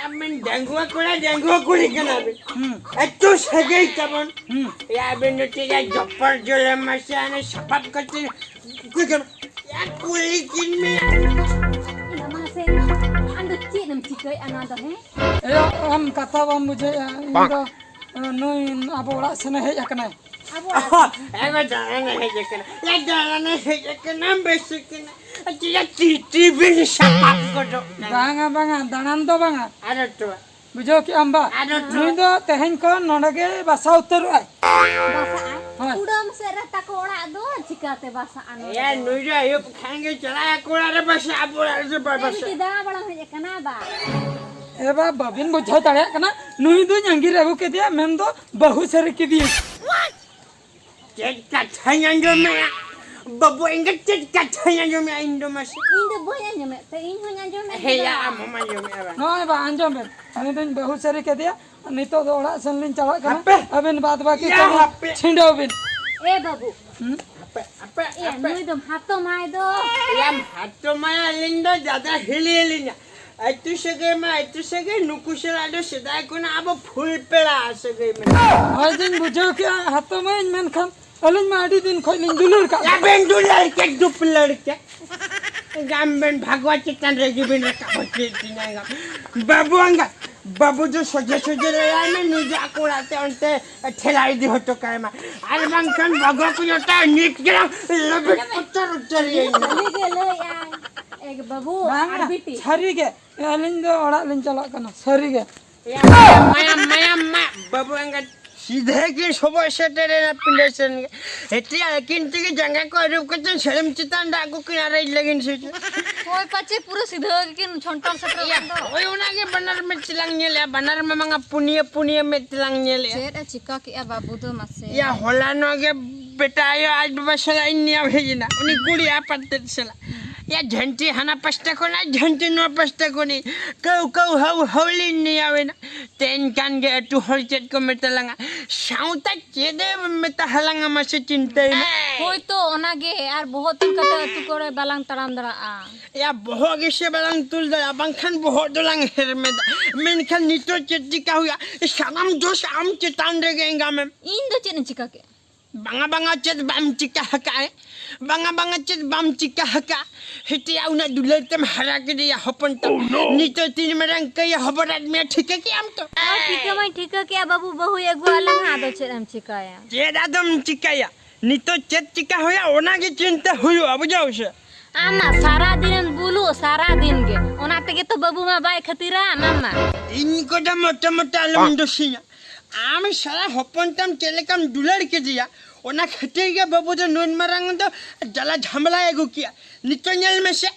ᱟᱵᱮᱱ ᱰᱟᱺᱜᱩᱣᱟᱹ ᱠᱚᱲᱟ, ᱰᱟᱺᱜᱩᱣᱟᱹ ᱠᱩᱲᱤ ᱠᱟᱱᱟ ᱵᱮᱱ᱾ ᱦᱩᱸ᱾ ᱮᱛᱚ ᱥᱟᱹᱜᱟᱹᱭ ᱛᱟᱵᱚᱱ᱾ ᱦᱩᱸ᱾ ᱭᱟ ᱟᱵᱮᱱ ᱫᱚ ᱪᱮᱫ ᱡᱚᱯᱚᱨ ᱡᱚᱞᱮ ᱢᱟᱥᱮ ᱟᱱᱮ ᱥᱟᱯᱟᱵ ᱠᱟᱛᱮ ᱠᱩᱲᱤ ᱠᱟᱱᱟ᱾ ᱭᱟ ᱠᱩᱞᱤ ᱠᱤᱱ ᱢᱮ᱾ ᱪᱮᱫ ᱮᱢ ᱪᱤᱠᱟᱹᱭᱮᱫᱼᱟ ᱱᱚᱣᱟ ᱫᱚ, ᱦᱮᱸ? ᱮᱭᱟ, ᱟᱢ ᱠᱟᱛᱷᱟ ᱵᱟᱢ ᱵᱩᱡᱷᱟᱹᱣᱮᱫᱼᱟ᱾ ᱤᱧ ᱫᱚ, ᱮ, ᱱᱩᱭ ᱟᱵᱚ ᱚᱲᱟᱜ ᱥᱮᱱᱮ ᱦᱮᱡ ᱟᱠᱟᱱᱟᱭ᱾ ᱟᱵᱚ ᱚᱲᱟᱜ ᱚᱦᱚ, ᱮ, ᱫᱟᱬᱟᱱᱮ ᱦᱮᱡ ᱟᱠᱟᱱᱟ᱾ ᱮ, ᱫᱟᱬᱟᱱᱮ ᱦᱮᱡ ᱟᱠᱟᱱᱟ, ᱵᱮᱥ ᱟᱠᱟᱱᱟ᱾ ᱪᱮᱫᱟᱜ ᱛᱤ, ᱛᱤ ᱵᱤᱱ ᱥᱟᱯᱟᱵ ᱜᱚᱫᱚᱜ ᱠᱟᱱᱟ? ᱵᱟᱝᱟ, ᱵᱟᱝᱟ, ᱫᱟᱬᱟᱱ ᱫᱚ ᱵᱟᱝᱟ᱾ ᱟᱨ ᱛᱚ᱾ ᱵᱩᱡᱷᱟᱹᱣ ᱠᱮᱜᱼᱟᱢ ᱵᱟ? ᱟᱨ ᱛᱚ᱾ ᱱᱩᱭ ᱫᱚ ᱛᱮᱦᱮᱧ ᱠᱷᱚᱱ ᱱᱚᱰᱮ ᱜᱮ ᱵᱟᱥᱟ ᱩᱛᱟᱹᱨᱚᱜᱼᱟᱭ᱾ ᱵᱟᱥᱟᱜᱼᱟᱭ? ᱦᱳᱭ᱾ ᱠᱩᱰᱟᱹᱢ ᱥᱮᱫ ᱨᱮ ᱛᱟᱠᱚ ᱚᱲᱟᱜ ᱫᱚ, ᱪᱤᱠᱟᱹᱛᱮ ᱵᱟᱥᱟᱜᱼᱟ ᱱᱚᱰᱮ ᱮᱭᱟ, ᱫᱚ? ᱱᱩᱭ ᱫᱚ ᱟᱹᱭᱩᱵ ᱠᱷᱟᱱ ᱜᱮ ᱪᱟᱞᱟᱜᱼᱟ ᱟᱠᱚ ᱚᱲᱟᱜ ᱨᱮ ᱵᱟᱥᱟ, ᱟᱵᱚ ᱚᱲᱟᱜ ᱨᱮᱫᱚ ᱵᱟᱭ ᱮ, ᱵᱟᱥᱟ᱾ ᱢᱤᱫᱴᱤᱡ ᱫᱟᱬᱟ ᱵᱟᱲᱟ ᱦᱮᱡ ᱟᱠᱟᱱᱟ ᱵᱟ? ᱮ ᱵᱟ, ᱵᱟᱵᱤᱱ ᱵᱩᱡᱷᱟᱹᱣ ᱫᱟᱲᱮᱭᱟᱜ ᱠᱟᱱᱟ, ᱱᱩᱭ ᱫᱚᱧ ᱟᱸᱜᱤᱨ ᱟᱹᱜᱩ ᱠᱮᱫᱮᱭᱟ, ᱢᱮᱱᱫᱚ ᱵᱟᱹᱦᱩ ᱥᱟᱹᱨᱤ ᱠᱮᱫᱮᱭᱟᱹᱧ᱾ ᱪᱮᱫ ᱠᱟᱛᱷᱟᱧ ᱟᱸᱡᱚᱢᱮᱜᱼᱟ? ᱵᱟᱹᱵᱩ ᱮᱸᱜᱟᱛ, ᱪᱮᱫ ᱠᱟᱛᱷᱟᱧ ᱟᱸᱡᱚᱢᱮᱜᱼᱟ ᱤᱧ ᱫᱚ ᱢᱟᱥᱮ? ᱤᱧ ᱫᱚ ᱵᱟᱹᱧ ᱟᱸᱡᱚᱢᱮᱫ ᱛᱮ, ᱤᱧ ᱦᱚᱸᱧ ᱟᱸᱡᱚᱢᱮᱫ ᱦᱮᱸᱭᱟ, ᱜᱮᱭᱟ᱾ ᱟᱢ ᱦᱚᱸᱢ ᱟᱸᱡᱚᱢᱮᱜᱼᱟ ᱵᱟᱝ? ᱱᱚᱜᱼᱚᱭ ᱵᱟ, ᱟᱸᱡᱚᱢ ᱵᱮᱱ, ᱱᱩᱭ ᱫᱚᱧ ᱵᱟᱹᱦᱩ ᱥᱟᱹᱨᱤ ᱠᱮᱫᱮᱭᱟ᱾ ᱱᱤᱛᱚᱜ ᱫᱚ ᱚᱲᱟᱜ ᱥᱮᱱ ᱞᱤᱧ ᱪᱟᱞᱟᱜ ᱠᱟᱱᱟ᱾ ᱦᱟᱯᱮ᱾ ᱟᱵᱮᱱ ᱵᱟᱫ ᱵᱟᱹᱠᱤ ᱭᱟ, ᱠᱟᱹᱢᱤ ᱦᱟᱯᱮ᱾ ᱪᱷᱤᱰᱟᱹᱣ ᱵᱤᱱ᱾ ᱮ ᱵᱟᱹᱵᱩ᱾ ᱦᱩᱸ? ᱦᱟᱯᱮ, ᱦᱟᱯᱮ, ᱮ, ᱦᱟᱯᱮ᱾ ᱱᱩᱭ ᱫᱚᱢ ᱦᱟᱛᱚᱢᱟᱭ ᱫᱚ᱾ ᱭᱟᱢ ᱦᱟᱛᱚᱢᱟᱭᱟ, ᱟᱹᱞᱤᱧ ᱫᱚ ᱫᱟᱫᱟ ᱦᱤᱞᱤ ᱟᱹᱞᱤᱧᱟ᱾ ᱟᱹᱛᱩ ᱥᱟᱹᱜᱟᱹᱭ ᱢᱟ ᱟᱹᱛᱩ ᱥᱟᱹᱜᱟᱹᱭ, ᱱᱩᱠᱩ ᱥᱟᱞᱟᱜ ᱫᱚ ᱥᱮᱫᱟᱭ ᱠᱷᱚᱱᱟᱜ ᱟᱵᱚ ᱯᱷᱩᱞ ᱯᱮᱲᱟ ᱥᱟᱹᱜᱟᱹᱭ ᱢᱮᱱᱟᱜᱼᱟ᱾ ᱦᱳᱭ, ᱫᱩᱧ ᱵᱩᱡᱷᱟᱹᱣ ᱠᱮᱜᱼᱟ, ᱦᱟᱛᱚᱢᱟᱹᱧ, ᱢᱮᱱᱠᱷᱟᱱ ᱟᱹᱞᱤᱧ ᱢᱟ ᱟᱹᱰᱤ ᱫᱤᱱ ᱠᱷᱚᱡ ᱞᱤᱧ ᱫᱩᱞᱟᱹᱲ ᱠᱟᱜ ᱵᱮᱱ᱾ ᱟᱵᱮᱱ ᱫᱩᱞᱟᱹᱲ ᱪᱮᱫ ᱫᱩᱯᱞᱟᱹᱲ ᱪᱮᱫ? ᱜᱟᱢ ᱵᱮᱱ ᱵᱷᱟᱜᱽᱣᱟ ᱪᱮᱛᱟᱱ ᱨᱮ ᱜᱮᱵᱮᱱ ᱨᱟᱠᱟᱵ ᱦᱚᱪᱚᱭᱮᱫ ᱛᱤᱧᱟ ᱜᱟᱢ᱾ ᱵᱟᱹᱵᱩ ᱮᱸᱜᱟᱛ, ᱵᱟᱹᱵᱩ ᱫᱚ ᱥᱚᱡᱷᱮ ᱥᱚᱡᱷᱮ ᱞᱟᱹᱭᱟᱭ ᱢᱮ, ᱱᱩᱭ ᱫᱚ ᱟᱠᱚ ᱚᱲᱟᱜ ᱛᱮ ᱚᱱᱛᱮ ᱴᱷᱮᱞᱟ ᱤᱫᱤ ᱦᱚᱴᱚ ᱠᱟᱭ ᱢᱟ᱾ ᱟᱨ ᱵᱟᱝᱠᱷᱟᱱ ᱵᱟᱹᱵᱩ ᱠᱚ ᱡᱚᱴᱟ ᱱᱤᱛ ᱜᱮᱞᱟᱝ ᱞᱮᱵᱮᱫ ᱯᱩᱛᱟᱹᱨ ᱩᱛᱟᱹᱨ ᱤᱧ᱾ ᱠᱷᱟᱹᱞᱤ ᱜᱮ ᱞᱟᱹᱭᱟᱭ᱾ ᱮ ᱵᱟᱹᱵᱩ, ᱵᱟᱝᱟ, ᱟᱨ ᱵᱤᱴᱤ᱾ ᱥᱟᱹᱨᱤ ᱜᱮ᱾ ᱟᱹᱞᱤᱧ ᱫᱚ ᱚᱲᱟᱜ ᱞᱤᱧ ᱪᱟᱞᱟᱜ ᱠᱟᱱᱟ, ᱥᱟᱹᱨᱤ ᱜᱮ᱾ ᱭᱟ, ᱢᱟᱭᱟᱢ, ᱢᱟᱭᱟᱢ, ᱢᱟᱭᱟᱢ, ᱢᱟ, ᱵᱟᱹᱵᱩ ᱮᱸᱜᱟᱛ ᱥᱤᱫᱷᱟᱹ ᱜᱮ ᱥᱚᱵᱚᱜ ᱥᱮᱴᱮᱨᱮᱱᱟ ᱯᱤᱸᱰᱟᱹ ᱥᱮᱱ ᱜᱮ᱾ ᱦᱮᱛᱤᱭᱟ ᱟᱹᱠᱤᱱ ᱛᱮᱜᱮ ᱡᱟᱸᱜᱟ ᱠᱚ ᱟᱹᱨᱩᱵ ᱠᱟᱛᱮ ᱥᱟᱹᱲᱤᱢ ᱪᱮᱛᱟᱱ ᱫᱟᱜ ᱠᱚᱠᱤᱱ ᱟᱨᱮᱡ ᱞᱟᱹᱜᱤᱫ ᱥᱮ ᱪᱮᱫ? ᱦᱳᱭ, ᱯᱟᱪᱮ ᱯᱩᱨᱟᱹ ᱥᱤᱫᱷᱟᱹ ᱜᱮᱠᱤᱱ ᱪᱷᱚᱱᱴᱚᱨ ᱥᱮᱴᱮᱨᱚᱜ ᱭᱟ, ᱠᱟᱱ ᱫᱚ᱾ ᱦᱳᱭ, ᱚᱱᱟ ᱜᱮ ᱵᱟᱱᱟᱨ ᱢᱮᱫ ᱛᱮᱞᱟᱝ ᱧᱮᱞᱮᱜᱼᱟ, ᱵᱟᱱᱟᱨ ᱢᱟ ᱵᱟᱝᱟ, ᱯᱩᱱᱭᱟᱹ, ᱯᱩᱱᱭᱟᱹ ᱢᱮᱫ ᱛᱮᱞᱟᱝ ᱧᱮᱞᱮᱜᱼᱟ᱾ ᱪᱮᱫ ᱮ ᱪᱤᱠᱟ ᱠᱮᱜᱼᱟ ᱵᱟᱹᱵᱩ ᱫᱚ ᱢᱟᱥᱮ? ᱭᱟ, ᱦᱚᱞᱟ ᱱᱚᱜ ᱜᱮ ᱵᱮᱴᱟ ᱟᱭᱳ ᱟᱡ ᱵᱟᱵᱟ ᱥᱟᱞᱟᱜ ᱤᱧ ᱧᱟᱯᱟᱢ ᱦᱮᱡ ᱮᱱᱟ, ᱩᱱᱤ ᱠᱩᱲᱤ ᱟᱯᱟᱛ ᱛᱮᱫ ᱥᱟᱞᱟᱜ᱾ ᱭᱟ, ᱡᱷᱟᱹᱱᱴᱤ ᱦᱟᱱᱟ ᱯᱟᱥᱴᱟ ᱠᱷᱚᱱ ᱟᱨ ᱡᱷᱟᱹᱱᱴᱤ ᱱᱚᱣᱟ ᱯᱟᱥᱴᱟ ᱠᱷᱚᱱᱤᱧ ᱠᱟᱹᱣ ᱠᱟᱹᱣ ᱦᱟᱹᱣ ᱦᱟᱹᱣᱞᱤᱧ ᱱᱮᱭᱟᱣᱮᱱᱟ᱾ ᱛᱮᱦᱮᱧ ᱠᱷᱟᱱ ᱜᱮ ᱟᱹᱛᱩ ᱦᱚᱲ ᱪᱮᱫ ᱠᱚ ᱢᱮᱛᱟᱞᱟᱝᱟ, ᱥᱟᱶᱛᱟ ᱪᱮᱫ ᱮ ᱢᱮᱛᱟ ᱦᱟᱞᱟᱝᱟ ᱢᱟᱥᱮ ᱪᱤᱱᱛᱟᱹᱭ ᱢᱮ᱾ ᱦᱳᱭ ᱛᱚ, ᱚᱱᱟᱜᱮ, ᱟᱨ ᱵᱚᱦᱚᱜ ᱛᱩᱞ ᱠᱟᱛᱮ ᱟᱹᱛᱩ ᱠᱚᱨᱮ ᱵᱟᱞᱟᱝ ᱛᱟᱲᱟᱢ ᱫᱟᱲᱮᱭᱟᱜᱼᱟ᱾ ᱭᱟ, ᱵᱚᱦᱚᱜ ᱜᱮᱥᱮ ᱵᱟᱞᱟᱝ ᱛᱩᱞ ᱫᱟᱲᱮᱭᱟᱜᱼᱟ, ᱵᱟᱝᱠᱷᱟᱱ ᱵᱚᱦᱚᱜ ᱫᱚᱞᱟᱝ ᱦᱮᱨᱢᱮᱫᱟ᱾ ᱢᱮᱱᱠᱷᱟᱱ ᱱᱤᱛᱚᱜ ᱪᱮᱫ ᱪᱤᱠᱟ ᱦᱩᱭᱩᱜᱼᱟ? ᱥᱟᱱᱟᱢ ᱫᱳᱥ ᱟᱢ ᱪᱮᱛᱟᱱ ᱨᱮᱜᱮ ᱮᱸᱜᱟᱢᱮᱢ᱾ ᱤᱧ ᱫᱚ ᱪᱮᱫ ᱤᱧ ᱪᱤᱠᱟ ᱠᱮᱫᱼᱟ? ᱵᱟᱝᱟ, ᱵᱟᱝᱟ, ᱪᱮᱫ ᱵᱟᱢ ᱪᱤᱠᱟ ᱟᱠᱟᱫᱼᱟ? ᱵᱟᱝᱟ, ᱵᱟᱝᱟ, ᱪᱮᱫ ᱵᱟᱢ ᱪᱤᱠᱟ ᱟᱠᱟᱫ? ᱦᱤᱛᱤᱭᱟ ᱩᱱᱟᱹᱜ ᱫᱩᱞᱟᱹᱲ ᱛᱮᱢ ᱦᱟᱨᱟ ᱠᱮᱫᱮᱭᱟ ᱦᱚᱯᱚᱱ ᱛᱟᱢ᱾ ᱱᱤᱛᱚᱜ ᱛᱤᱱ ᱢᱟᱨᱟᱝ ᱠᱟᱹᱭ ᱦᱚᱵᱚᱨᱟᱫ ᱢᱮᱭᱟ, ᱴᱷᱤᱠᱟᱹ ᱠᱮᱜ ᱟᱢ ᱛᱚ? ᱦᱳᱭ, ᱴᱷᱤᱠᱟᱹ ᱢᱟᱧ ᱴᱷᱤᱠᱟᱹ ᱠᱮᱜᱼᱟ ᱵᱟᱹᱵᱩ, ᱵᱟᱹᱦᱩᱭ ᱟᱹᱜᱩᱣᱟᱜ ᱞᱟᱝᱟ, ᱟᱫᱚ ᱪᱮᱫ ᱮᱢ ᱪᱤᱠᱟᱹᱭᱟ? ᱪᱮᱫ ᱟᱫᱚᱢ ᱪᱤᱠᱟᱹᱭᱟ? ᱱᱤᱛᱚᱜ ᱪᱮᱫ ᱪᱤᱠᱟ ᱦᱩᱭᱩᱜᱼᱟ, ᱚᱱᱟ ᱜᱮ ᱪᱤᱱᱛᱟᱹ ᱦᱩᱭᱩᱜᱼᱟ, ᱵᱩᱡᱷᱟᱹᱣ ᱥᱮ? ᱟᱢ ᱢᱟ ᱥᱟᱨᱟ ᱫᱤᱱᱮᱢ ᱵᱩᱞᱩᱜ, ᱥᱟᱨᱟ ᱫᱤᱱ ᱜᱮ᱾ ᱚᱱᱟ ᱛᱮᱜᱮ ᱛᱚ ᱵᱟᱹᱵᱩ ᱢᱟ ᱵᱟᱭ ᱠᱷᱟᱹᱛᱤᱨᱟ ᱟᱢ ᱢᱟ᱾ ᱤᱧ ᱠᱚᱫᱚ ᱢᱚᱴᱟ ᱢᱚᱴᱟ ᱟᱞᱚᱢ ᱫᱳᱥᱤᱧᱟ᱾ ᱟᱢ ᱥᱟᱞᱟ ᱦᱚᱯᱚᱱ ᱛᱟᱢ ᱪᱮᱫ ᱞᱮᱠᱟᱢ ᱫᱩᱞᱟᱹᱲ ᱠᱮᱫᱮᱭᱟ, ᱚᱱᱟ ᱠᱷᱟᱹᱛᱤᱨ ᱜᱮ ᱵᱟᱹᱵᱩ ᱫᱚ ᱱᱩᱱ ᱢᱟᱨᱟᱝ ᱫᱚ ᱡᱟᱞᱟ ᱡᱷᱟᱢᱞᱟᱭ ᱟᱹᱜᱩ ᱠᱮᱜᱼᱟ᱾ ᱱᱤᱛᱚᱜ ᱧᱮᱞ ᱢᱮᱥᱮ᱾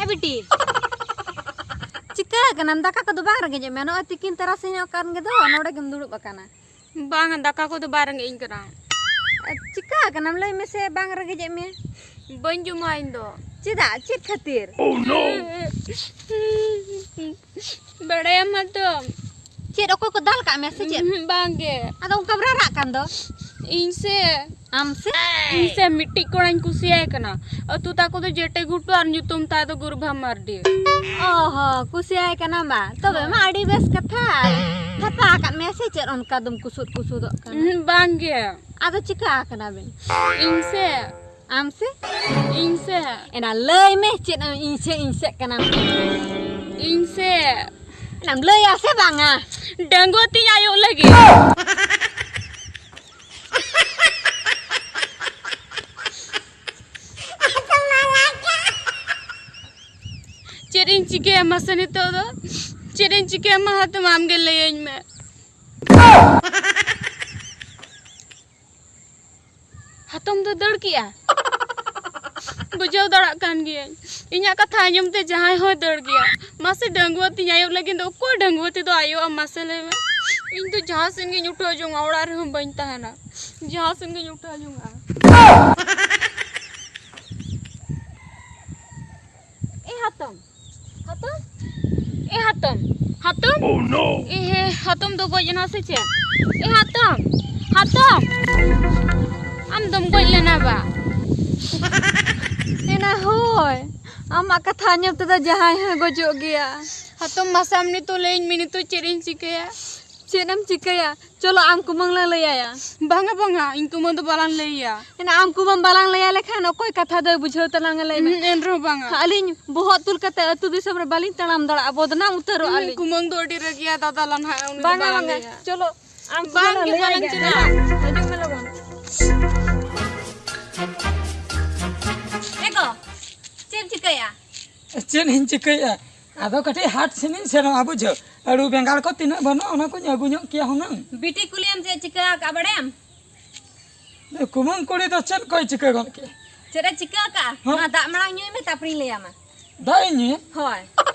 ᱮ ᱵᱤᱴᱤ, ᱪᱤᱠᱟᱹ ᱠᱟᱱᱟᱢ? ᱫᱟᱠᱟ ᱠᱚᱫᱚ ᱵᱟᱝ ᱨᱮᱸᱜᱮᱡ ᱮᱫ ᱢᱮᱭᱟ? ᱱᱚᱜᱼᱚᱭ ᱛᱤᱠᱤᱱ ᱛᱟᱨᱟᱥᱤᱧᱚᱜ ᱠᱟᱱ ᱜᱮᱫᱚ, ᱱᱚᱰᱮ ᱜᱮᱢ ᱫᱩᱲᱩᱵ ᱟᱠᱟᱱᱟ᱾ ᱵᱟᱝᱟ, ᱫᱟᱠᱟ ᱠᱚᱫᱚ ᱵᱟᱭ ᱨᱮᱸᱜᱮᱡ ᱤᱧ ᱠᱟᱱᱟ᱾ ᱪᱤᱠᱟᱹ ᱠᱟᱱᱟᱢ? ᱞᱟᱹᱭ ᱢᱮᱥᱮ, ᱵᱟᱝ ᱨᱮᱸᱜᱮᱡ ᱮᱫ ᱢᱮᱭᱟ? ᱵᱟᱹᱧ ᱡᱚᱢᱟ ᱤᱧ ᱫᱚ᱾ ᱪᱮᱫᱟᱜ? ᱪᱮᱫ ᱠᱷᱟᱹᱛᱤᱨ? ᱵᱟᱲᱟᱭᱟᱢ ᱢᱟᱛᱚ᱾ ᱪᱮᱫ, ᱚᱠᱚᱭ ᱠᱚ ᱫᱟᱞ ᱠᱟᱜ ᱢᱮᱭᱟ ᱥᱮ ᱪᱮᱫ? ᱩᱸᱦᱩᱸ, ᱵᱟᱝ ᱜᱮ᱾ ᱟᱫᱚ ᱚᱱᱠᱟᱢ ᱨᱟᱨᱟᱜ ᱠᱟᱱ ᱫᱚ? ᱤᱧ ᱥᱮ ᱟᱢ ᱥᱮ? ᱤᱧ ᱥᱮ ᱢᱤᱫᱴᱤᱡ ᱠᱚᱲᱟᱧ ᱠᱩᱥᱤᱭᱟᱭ ᱠᱟᱱᱟ᱾ ᱟᱹᱛᱩ ᱛᱟᱠᱚ ᱫᱚ ᱡᱮᱴᱮ ᱜᱷᱩᱴᱩ ᱟᱨ ᱧᱩᱛᱩᱢ ᱛᱟᱭ ᱫᱚ ᱜᱩᱨᱵᱷᱟ ᱢᱟᱨᱰᱤ᱾ ᱚ ᱦᱚᱸ, ᱠᱩᱥᱤᱭᱟᱭ ᱠᱟᱱᱟᱢ ᱵᱟ? ᱛᱚᱵᱮ ᱢᱟ ᱟᱹᱰᱤ ᱵᱮᱥ ᱠᱟᱛᱷᱟ᱾ ᱛᱷᱟᱯᱟ ᱟᱠᱟᱫ ᱢᱮᱭᱟ ᱥᱮ ᱪᱮᱫ ᱚᱱᱠᱟ ᱫᱚᱢ ᱠᱩᱥᱩᱫ ᱠᱩᱥᱩᱫᱚᱜ ᱠᱟᱱᱟ? ᱩᱸᱦᱩᱸ, ᱵᱟᱝ ᱜᱮ᱾ ᱟᱫᱚ ᱪᱤᱠᱟ ᱟᱠᱟᱱᱟ ᱵᱤᱱ? ᱤᱧ ᱥᱮ ᱟᱢ ᱥᱮ? ᱤᱧ ᱥᱮ? ᱮᱱᱟ ᱞᱟᱹᱭ ᱢᱮ, ᱪᱮᱫ ᱮᱢ ᱤᱧ ᱥᱮ, ᱤᱧ ᱥᱮᱜ ᱠᱟᱱᱟᱢ? ᱤᱧ ᱥᱮ? ᱮᱱᱟᱢ ᱞᱟᱹᱭᱟ ᱥᱮ ᱵᱟᱝᱟ? ᱰᱟᱺᱜᱩᱣᱟᱹ ᱛᱤᱧ ᱟᱭᱳᱜ ᱞᱟᱹᱜᱤᱫ᱾ ᱪᱮᱫ ᱤᱧ ᱪᱤᱠᱟᱹᱭᱟ ᱢᱟᱥᱮ ᱱᱤᱛᱚᱜ ᱫᱚ? ᱪᱮᱫ ᱤᱧ ᱪᱤᱠᱟᱹᱭᱟ ᱢᱟ ᱦᱟᱛᱚᱢ, ᱟᱢ ᱜᱮ ᱞᱟᱹᱭᱟᱹᱧ ᱢᱮ᱾ ᱦᱟᱛᱚᱢ ᱫᱚ ᱫᱟᱹᱲ ᱠᱮᱜᱼᱟ᱾ ᱵᱩᱡᱷᱟᱹᱣ ᱫᱟᱲᱮᱭᱟᱜ ᱠᱟᱱ ᱜᱤᱭᱟᱹᱧ, ᱤᱧᱟᱹᱜ ᱠᱟᱛᱷᱟ ᱟᱸᱡᱚᱢ ᱛᱮ ᱡᱟᱦᱟᱸᱭ ᱦᱚᱸᱭ ᱫᱟᱹᱲ ᱜᱮᱭᱟ᱾ ᱢᱟᱥᱮ, ᱰᱟᱺᱜᱩᱣᱟᱹ ᱛᱤᱧ ᱟᱭᱳᱜ ᱞᱟᱹᱜᱤᱫ ᱫᱚ ᱚᱠᱚᱭ ᱰᱟᱺᱜᱩᱣᱟᱹ ᱛᱮᱫᱚ ᱟᱭᱳᱜᱼᱟ, ᱢᱟᱥᱮ ᱞᱟᱹᱭ ᱢᱮ? ᱤᱧ ᱫᱚ ᱡᱟᱦᱟᱸ ᱥᱮᱱ ᱜᱤᱧ ᱩᱴᱷᱟᱹᱣ ᱡᱚᱝᱟ, ᱚᱲᱟᱜ ᱨᱮᱦᱚᱸ ᱵᱟᱹᱧ ᱛᱟᱦᱮᱱᱟ᱾ ᱡᱟᱦᱟᱸ ᱥᱮᱱ ᱜᱤᱧ ᱩᱴᱷᱟᱹᱣ ᱡᱚᱝᱟ᱾ ᱮ ᱦᱟᱛᱚᱢ, ᱦᱟᱛᱚᱢ, ᱮ ᱦᱟᱛᱚᱢ, ᱦᱟᱛᱚᱢ᱾ Oh no! ᱮ ᱦᱮ, ᱦᱟᱛᱚᱢ ᱫᱚ ᱜᱚᱡ ᱮᱱᱟ ᱥᱮ ᱪᱮᱫ? ᱮ ᱦᱟᱛᱚᱢ, ᱦᱟᱛᱚᱢ, ᱟᱢ ᱫᱚᱢ ᱜᱚᱡ ᱞᱮᱱᱟ ᱵᱟ? ᱮᱱᱟ ᱦᱳᱭ, ᱟᱢᱟᱜ ᱠᱟᱛᱷᱟ ᱟᱸᱡᱚᱢ ᱛᱮᱫᱚ ᱡᱟᱦᱟᱸᱭ ᱦᱚᱸᱭ ᱜᱚᱡᱚᱜ ᱜᱮᱭᱟ᱾ ᱦᱟᱛᱚᱢ, ᱢᱟᱥᱮ ᱟᱢ ᱱᱤᱛᱚᱜ ᱞᱟᱹᱭᱟᱹᱧ ᱢᱮ, ᱱᱤᱛᱚᱜ ᱪᱮᱫ ᱤᱧ ᱪᱤᱠᱟᱹᱭᱟ? ᱪᱮᱫ ᱮᱢ ᱪᱤᱠᱟᱹᱭᱟ? ᱪᱚᱞᱚ, ᱟᱢ ᱠᱩᱢᱟᱹᱝ ᱞᱟᱝ ᱞᱟᱹᱭ ᱟᱭᱟ᱾ ᱵᱟᱝᱟ, ᱵᱟᱝᱟ, ᱤᱧ ᱠᱩᱢᱟᱹᱝ ᱫᱚ ᱵᱟᱞᱟᱝ ᱞᱟᱹᱭ ᱟᱭᱟ᱾ ᱮᱱᱟ ᱟᱢ ᱠᱩᱢᱟᱹᱝ ᱵᱟᱞᱟᱝ ᱞᱟᱹᱭ ᱟᱭ ᱞᱮᱠᱷᱟᱱ ᱚᱠᱚᱭ ᱠᱟᱛᱷᱟ ᱫᱚᱭ ᱵᱩᱡᱷᱟᱹᱣ ᱛᱟᱞᱟᱝᱟ, ᱞᱟᱹᱭ ᱢᱮ? ᱦᱩᱸ, ᱮᱱ ᱨᱮᱦᱚᱸ ᱵᱟᱝᱟ᱾ ᱟᱹᱞᱤᱧ ᱵᱚᱦᱚᱜ ᱛᱩᱞ ᱠᱟᱛᱮ ᱟᱹᱛᱩ ᱫᱤᱥᱚᱢ ᱨᱮ ᱵᱟᱹᱞᱤᱧ ᱛᱟᱲᱟᱢ ᱫᱟᱲᱮᱭᱟᱜᱼᱟ, ᱵᱚᱫᱱᱟᱢ ᱩᱛᱟᱹᱨᱚᱜᱼᱟ ᱦᱩᱸ, ᱞᱤᱧ᱾ ᱠᱩᱢᱟᱹᱝ ᱫᱚ ᱟᱹᱰᱤ ᱨᱟᱹᱜᱤᱭᱟ ᱫᱟᱫᱟ ᱞᱟᱱᱦᱟ, ᱩᱱᱤ ᱫᱚ ᱵᱟᱝᱟ, ᱵᱟᱞᱟᱝ ᱵᱟᱝᱟ, ᱞᱟᱹᱭᱟ᱾ ᱪᱚᱞᱚ, ᱟᱢ ᱵᱟᱝ ᱠᱩᱢᱟᱹᱝ ᱜᱮ, ᱞᱟᱹᱭ ᱵᱟᱞᱟᱝ ᱟᱭ ᱪᱟᱞᱟᱜᱼᱟ᱾ ᱦᱤᱡᱩᱜ ᱢᱮ ᱞᱚᱜᱚᱱ᱾ ᱮ ᱜᱚ, ᱪᱮᱫ ᱮᱢ ᱪᱤᱠᱟᱹᱭᱟ? ᱪᱮᱫ ᱤᱧ ᱪᱤᱠᱟᱹᱭᱟ? ᱟᱫᱚ ᱠᱟᱹᱴᱤᱡ ᱦᱟᱴ ᱥᱮᱱᱤᱧ ᱥᱮᱱᱚᱜᱼᱟ, ᱵᱩᱡᱷᱟᱹᱣ᱾ ᱟᱹᱞᱩ ᱵᱮᱸᱜᱟᱲ ᱠᱚ ᱛᱤᱱᱟᱹᱜ ᱵᱟᱹᱱᱩᱜᱼᱟ, ᱚᱱᱟ ᱠᱚᱧ ᱟᱹᱜᱩ ᱧᱚᱜ ᱠᱮᱭᱟ ᱦᱩᱱᱟᱹᱝ᱾ ᱵᱤᱴᱤ ᱠᱩᱞᱤᱭᱮᱢ ᱪᱮᱫ ᱮ ᱪᱤᱠᱟᱹ ᱟᱠᱟᱫᱼᱟ ᱵᱟᱲᱟᱭᱟᱢ? ᱠᱩᱢᱟᱹᱝ ᱠᱩᱲᱤ ᱫᱚ ᱪᱮᱫ ᱠᱚᱭ ᱪᱤᱠᱟᱹ ᱜᱚᱫ ᱠᱮᱜᱼᱟ? ᱪᱮᱫ ᱮ ᱪᱤᱠᱟᱹ ᱟᱠᱟᱫᱼᱟ? ᱦᱮᱸ? ᱱᱚᱣᱟ ᱫᱟᱜ ᱢᱟᱲᱟᱝ ᱧᱩᱭ ᱢᱮ, ᱛᱟᱨᱯᱚᱨᱮᱧ ᱞᱟᱹᱭᱟᱢᱟ᱾ ᱫᱟᱜ ᱤᱧ ᱧᱩᱭᱟ? ᱦᱳᱭ᱾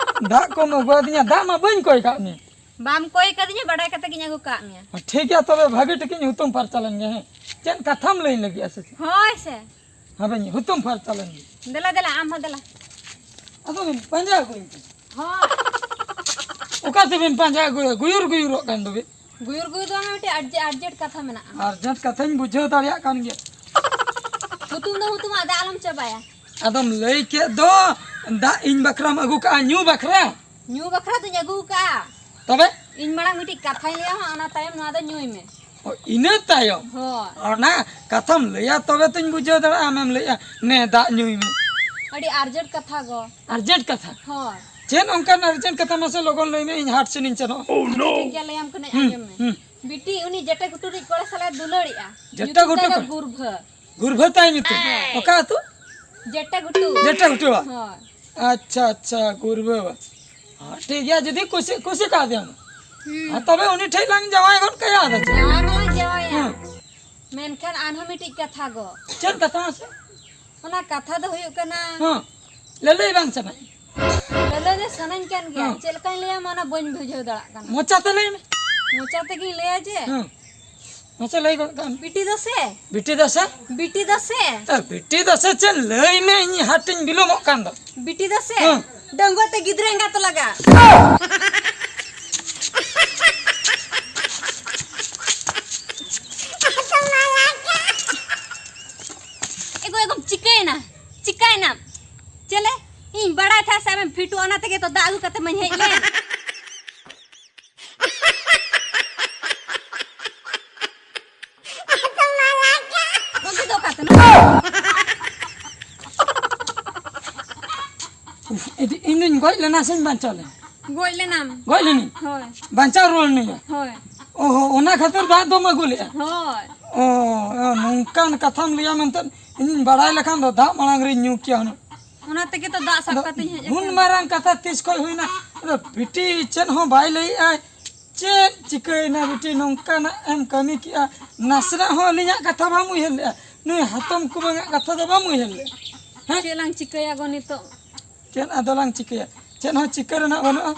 ᱫᱟᱜ ᱠᱚᱢ ᱟᱹᱜᱩ ᱟᱹᱫᱤᱧᱟ? ᱫᱟᱜ ᱢᱟ ᱵᱟᱹᱧ ᱠᱚᱭ ᱠᱟᱜ ᱢᱮ᱾ ᱵᱟᱢ ᱠᱚᱭ ᱠᱟᱫᱤᱧᱟ, ᱵᱟᱰᱟᱭ ᱠᱟᱛᱮ ᱜᱤᱧ ᱟᱹᱜᱩ ᱠᱟᱜ ᱢᱮᱭᱟ᱾ ᱴᱷᱤᱠ ᱜᱮᱭᱟ, ᱛᱚᱵᱮ ᱵᱷᱟᱹᱜᱤ ᱴᱷᱤᱠᱤᱧ ᱦᱩᱛᱩᱢ ᱯᱷᱟᱨᱪᱟ ᱞᱮᱱ ᱜᱮ, ᱦᱮᱸ? ᱪᱮᱫ ᱠᱟᱛᱷᱟᱢ ᱞᱟᱹᱭ ᱞᱟᱹᱜᱤᱫᱼᱟ ᱥᱮ ᱪᱮᱫ? ᱦᱳᱭ ᱥᱮ᱾ ᱦᱟᱯᱮᱧ ᱦᱩᱛᱩᱢ ᱯᱷᱟᱨᱪᱟ ᱞᱮᱱ ᱜᱮ᱾ ᱫᱮᱞᱟ, ᱫᱮᱞᱟ, ᱟᱢ ᱦᱚᱸ ᱫᱮᱞᱟ᱾ ᱟᱫᱚ ᱵᱤᱱ ᱯᱟᱸᱡᱟ ᱟᱹᱜᱩᱭᱤᱧ ᱠᱟᱱᱟ᱾ ᱦᱳᱭ᱾ ᱚᱠᱟ ᱛᱮᱵᱤᱱ ᱯᱟᱸᱡᱟ ᱟᱹᱜᱩᱭᱟ? ᱜᱩᱭᱩᱨ ᱜᱩᱭᱩᱨᱚᱜ ᱠᱟᱱ ᱫᱚᱵᱤᱱ᱾ ᱜᱩᱭᱩᱨ ᱜᱩᱭᱩᱨ ᱫᱚ ᱵᱟᱝᱟ, ᱢᱤᱫᱴᱮᱡ ᱟᱨᱡᱮ-, ᱟᱨᱡᱮᱱᱴ ᱠᱟᱛᱷᱟ ᱢᱮᱱᱟᱜᱼᱟ᱾ ᱟᱨᱡᱮᱱᱴ ᱠᱟᱛᱷᱟᱧ ᱵᱩᱡᱷᱟᱹᱣ ᱫᱟᱲᱮᱭᱟᱜ ᱠᱟᱱ ᱜᱮᱭᱟ᱾ ᱦᱩᱛᱩᱢ ᱫᱚ ᱦᱩᱛᱩᱢᱟ, ᱫᱟᱜ ᱟᱞᱚᱢ ᱪᱟᱵᱟᱭᱟ᱾ ᱟᱫᱚᱢ ᱞᱟᱹᱭ ᱠᱮᱫ ᱫᱚ, ᱫᱟᱜ ᱤᱧ ᱵᱟᱠᱷᱨᱟᱢ ᱟᱹᱜᱩ ᱠᱟᱜᱼᱟ, ᱧᱩ ᱵᱟᱠᱷᱨᱟ? ᱧᱩ ᱵᱟᱠᱷᱨᱟ ᱫᱚᱧ ᱟᱹᱜᱩ ᱠᱟᱜᱼᱟ᱾ ᱛᱚᱵᱮ? ᱤᱧ ᱢᱟᱲᱟᱝ ᱢᱤᱫᱴᱤᱡ ᱠᱟᱛᱷᱟᱧ ᱞᱟᱹᱭᱟ ᱦᱟᱸᱜ, ᱚᱱᱟ ᱛᱟᱭᱚᱢ ᱱᱚᱣᱟ ᱫᱚ ᱧᱩᱭ ᱢᱮ᱾ ᱚ, ᱤᱱᱟᱹ ᱛᱟᱭᱚᱢ? ᱦᱳᱭ᱾ ᱚᱱᱟ ᱠᱟᱛᱷᱟᱢ ᱞᱟᱹᱭᱟ ᱛᱚᱵᱮ ᱛᱚᱧ ᱵᱩᱡᱷᱟᱹᱣ ᱫᱟᱲᱮᱭᱟᱜᱼᱟ, ᱟᱢᱮᱢ ᱞᱟᱹᱭᱟ, "ᱱᱮ ᱫᱟᱜ ᱧᱩᱭ ᱢᱮ᱾" ᱟᱹᱰᱤ ᱟᱨᱡᱮᱱᱴ ᱠᱟᱛᱷᱟ ᱜᱚ᱾ ᱟᱨᱡᱮᱱᱴ ᱠᱟᱛᱷᱟ? ᱦᱳᱭ᱾ ᱪᱮᱫ ᱚᱱᱠᱟᱱ ᱟᱨᱡᱮᱱᱴ ᱠᱟᱛᱷᱟ, ᱢᱟᱥᱮ ᱞᱚᱜᱚᱱ ᱞᱟᱹᱭ ᱢᱮ, ᱤᱧ ᱦᱟᱴ ᱥᱮᱱᱤᱧ ᱥᱮᱱᱚᱜᱼᱟ᱾ ᱟᱪᱪᱷᱟ, ᱴᱷᱤᱠ ᱜᱮᱭᱟ, ᱞᱟᱹᱭᱟᱢ ᱠᱟᱹᱱᱟᱹᱧ, ᱦᱩᱸ, ᱟᱸᱡᱚᱢ ᱢᱮ᱾ ᱦᱩᱸ᱾ ᱵᱤᱴᱤ, ᱩᱱᱤ ᱡᱮᱴᱟ ᱜᱷᱩᱴᱩ ᱨᱤᱡ ᱠᱚᱲᱟ ᱥᱟᱞᱟᱜ ᱫᱩᱞᱟᱹᱲᱮᱜᱼᱟ᱾ ᱡᱮᱴᱟ ᱧᱩᱛᱩᱢ ᱛᱟᱭ ᱜᱷᱩᱴᱩ ᱫᱚ ᱠᱚᱲᱟ? ᱜᱩᱨᱵᱷᱟᱹ᱾ ᱜᱩᱨᱵᱷᱟᱹ ᱛᱟᱭ ᱧᱩᱛᱩᱢ? ᱦᱮᱸ᱾ ᱚᱠᱟ ᱟᱹᱛᱩ? ᱡᱮᱴᱟ ᱜᱷᱩᱴᱩ᱾ ᱡᱮᱴᱟ ᱜᱷᱩᱴᱩ ᱵᱟ? ᱦᱳᱭ᱾ ᱟᱪᱪᱷᱟ, ᱟᱪᱪᱷᱟ, ᱜᱩᱨᱵᱷᱟᱹ ᱵᱟ᱾ ᱦᱮᱸ, ᱴᱷᱤᱠ ᱜᱮᱭᱟ, ᱡᱩᱫᱤ ᱠᱩᱥᱤ, ᱠᱩᱥᱤ ᱠᱟᱣᱫᱮᱭᱟᱢ᱾ ᱦᱩᱸ᱾ ᱦᱮᱸ, ᱛᱚᱵᱮ ᱩᱱᱤ ᱴᱷᱮᱡ ᱞᱟᱝ ᱡᱟᱶᱟᱭ ᱜᱚᱫ ᱠᱟᱭᱟ, ᱟᱫᱚ ᱪᱮᱫ? ᱡᱟᱶᱟᱭ ᱢᱟᱞᱟᱝ ᱡᱟᱶᱟᱭᱟ᱾ ᱦᱮᱸ᱾ ᱢᱮᱱᱠᱷᱟᱱ ᱟᱨᱦᱚᱸ ᱢᱤᱫᱴᱤᱡ ᱠᱟᱛᱷᱟ ᱜᱚ᱾ ᱪᱮᱫ ᱠᱟᱛᱷᱟ ᱢᱟᱥᱮ? ᱚᱱᱟ ᱠᱟᱛᱷᱟ ᱫᱚ ᱦᱩᱭᱩᱜ ᱠᱟᱱᱟ, ᱦᱮᱸ, ᱞᱟᱹᱞᱟᱹᱭ ᱵᱟᱝ ᱥᱟᱱᱟᱧ? ᱞᱟᱹᱞᱟᱹᱭ ᱫᱚ ᱥᱟᱱᱟᱧ ᱠᱟᱱ ᱜᱮᱭᱟ, ᱦᱮᱸ᱾ ᱪᱮᱫ ᱞᱮᱠᱟᱧ ᱞᱟᱹᱭᱟᱢᱟ ᱚᱱᱟ ᱵᱟᱹᱧ ᱵᱩᱡᱷᱟᱹᱣ ᱫᱟᱲᱮᱭᱟᱜ ᱠᱟᱱᱟ᱾ ᱢᱚᱪᱟᱛᱮ ᱞᱟᱹᱭ ᱢᱮ᱾ ᱢᱚᱪᱟ ᱛᱮᱜᱤᱧ ᱞᱟᱹᱭᱟ ᱡᱮ᱾ ᱦᱮᱸ᱾ ᱢᱟᱥᱮ ᱞᱟᱹᱭ ᱜᱚᱫ ᱠᱟᱜ ᱢᱮ᱾ ᱵᱤᱴᱤ ᱫᱚ ᱥᱮ? ᱵᱤᱴᱤ ᱫᱚ ᱥᱮ? ᱵᱤᱴᱤ ᱫᱚ ᱥᱮ? ᱮ, ᱵᱤᱴᱤ ᱫᱚ ᱥᱮ ᱪᱮᱫ? ᱞᱟᱹᱭ ᱢᱮ, ᱤᱧ ᱦᱟᱴᱤᱧ ᱵᱤᱞᱚᱢᱚᱜ ᱠᱟᱱ ᱫᱚ᱾ ᱵᱤᱴᱤ ᱫᱚ ᱥᱮ? ᱦᱮᱸ᱾ ᱰᱟᱺᱜᱩᱣᱟᱹ ᱛᱮ ᱜᱤᱫᱽᱨᱟᱹ ᱮᱸᱜᱟᱛ ᱞᱟᱜᱟ᱾ ᱮᱜᱳ, ᱮᱜᱳᱢ ᱪᱤᱠᱟᱹᱭᱮᱱᱟ? ᱪᱤᱠᱟᱹᱭᱮᱱᱟᱢ? ᱪᱮᱞᱮ? ᱤᱧ ᱵᱟᱲᱟᱭ ᱠᱷᱟᱡ ᱥᱮ ᱟᱢᱮᱢ ᱯᱷᱤᱴᱩᱜᱼᱟ, ᱚᱱᱟ ᱛᱮᱜᱮ ᱛᱚ ᱫᱟᱜ ᱟᱹᱜᱩ ᱠᱟᱛᱮ ᱢᱟᱧ ᱦᱮᱡ ᱞᱮᱱ᱾ ᱵᱟᱹᱜᱤ ᱫᱚ ᱚᱠᱟ ᱛᱮ ᱱᱚᱣᱟ? ᱤᱧ ᱫᱩᱧ ᱜᱚᱡ ᱞᱮᱱᱟ ᱥᱮᱧ ᱵᱟᱧᱪᱟᱣ ᱞᱮᱱᱟ? ᱜᱚᱡ ᱞᱮᱱᱟᱢ᱾ ᱜᱚᱡ ᱞᱮᱱᱟᱹᱧ? ᱦᱳᱭ᱾ ᱵᱟᱧᱪᱟᱣ ᱨᱩᱣᱟᱹᱲ ᱱᱟᱹᱧ? ᱦᱳᱭ᱾ ᱚ ᱦᱚ, ᱚᱱᱟ ᱠᱷᱟᱹᱛᱤᱨ ᱫᱟᱜ ᱫᱚᱢ ᱟᱹᱜᱩ ᱞᱮᱜᱼᱟ? ᱦᱳᱭ᱾ ᱚ, ᱚ, ᱱᱚᱝᱠᱟᱱ ᱠᱟᱛᱷᱟᱢ ᱞᱟᱹᱭᱟ ᱢᱮᱱᱛᱮ ᱤᱧᱤᱧ ᱵᱟᱲᱟᱭ ᱞᱮᱠᱷᱟᱱ ᱫᱚ ᱫᱟᱜ ᱢᱟᱲᱟᱝ ᱨᱤᱧ ᱧᱩ ᱠᱮᱭᱟ ᱦᱩᱱᱟᱹᱝ᱾ ᱚᱱᱟ ᱛᱮᱜᱮ ᱛᱚ ᱫᱟᱜ ᱥᱟᱵ ᱟᱫᱚ ᱠᱟᱛᱮᱧ ᱦᱮᱡ ᱩᱱ ᱟᱠᱟᱱᱟ᱾ ᱢᱟᱨᱟᱝ ᱠᱟᱛᱷᱟ ᱛᱤᱥ ᱠᱷᱚᱡ ᱦᱩᱭᱱᱟ? ᱟᱫᱚ ᱵᱤᱴᱤ ᱪᱮᱫ ᱦᱚᱸ ᱵᱟᱭ ᱞᱟᱹᱭᱮᱜᱼᱟᱭ᱾ ᱪᱮᱫ ᱪᱤᱠᱟᱹᱭᱮᱱᱟ ᱵᱤᱴᱤ? ᱱᱚᱝᱠᱟᱱᱟᱜ ᱮᱢ ᱠᱟᱹᱢᱤ ᱠᱮᱜᱼᱟ, ᱱᱟᱥᱮᱱᱟᱜ ᱦᱚᱸ ᱟᱹᱞᱤᱧᱟᱜ ᱠᱟᱛᱷᱟ ᱵᱟᱢ ᱩᱭᱦᱟᱹᱨ ᱞᱮᱜᱼᱟ, ᱱᱩᱭ ᱦᱟᱛᱚᱢ ᱠᱩᱢᱟᱹᱝᱟᱜ ᱠᱟᱛᱷᱟ ᱫᱚ ᱵᱟᱢ ᱩᱭᱦᱟᱹᱨ ᱞᱮᱜᱼᱟ᱾ ᱦᱮᱸ? ᱪᱮᱫ ᱞᱟᱝ ᱪᱤᱠᱟᱹᱭᱟ ᱜᱚ ᱱᱤᱛᱚᱜ? ᱪᱮᱫ ᱟᱫᱚ ᱞᱟᱝ ᱪᱤᱠᱟᱹᱭᱟ? ᱪᱮᱫ ᱦᱚᱸ ᱪᱤᱠᱟᱹ ᱨᱮᱱᱟᱜ ᱵᱟᱹᱱᱩᱜᱼᱟ᱾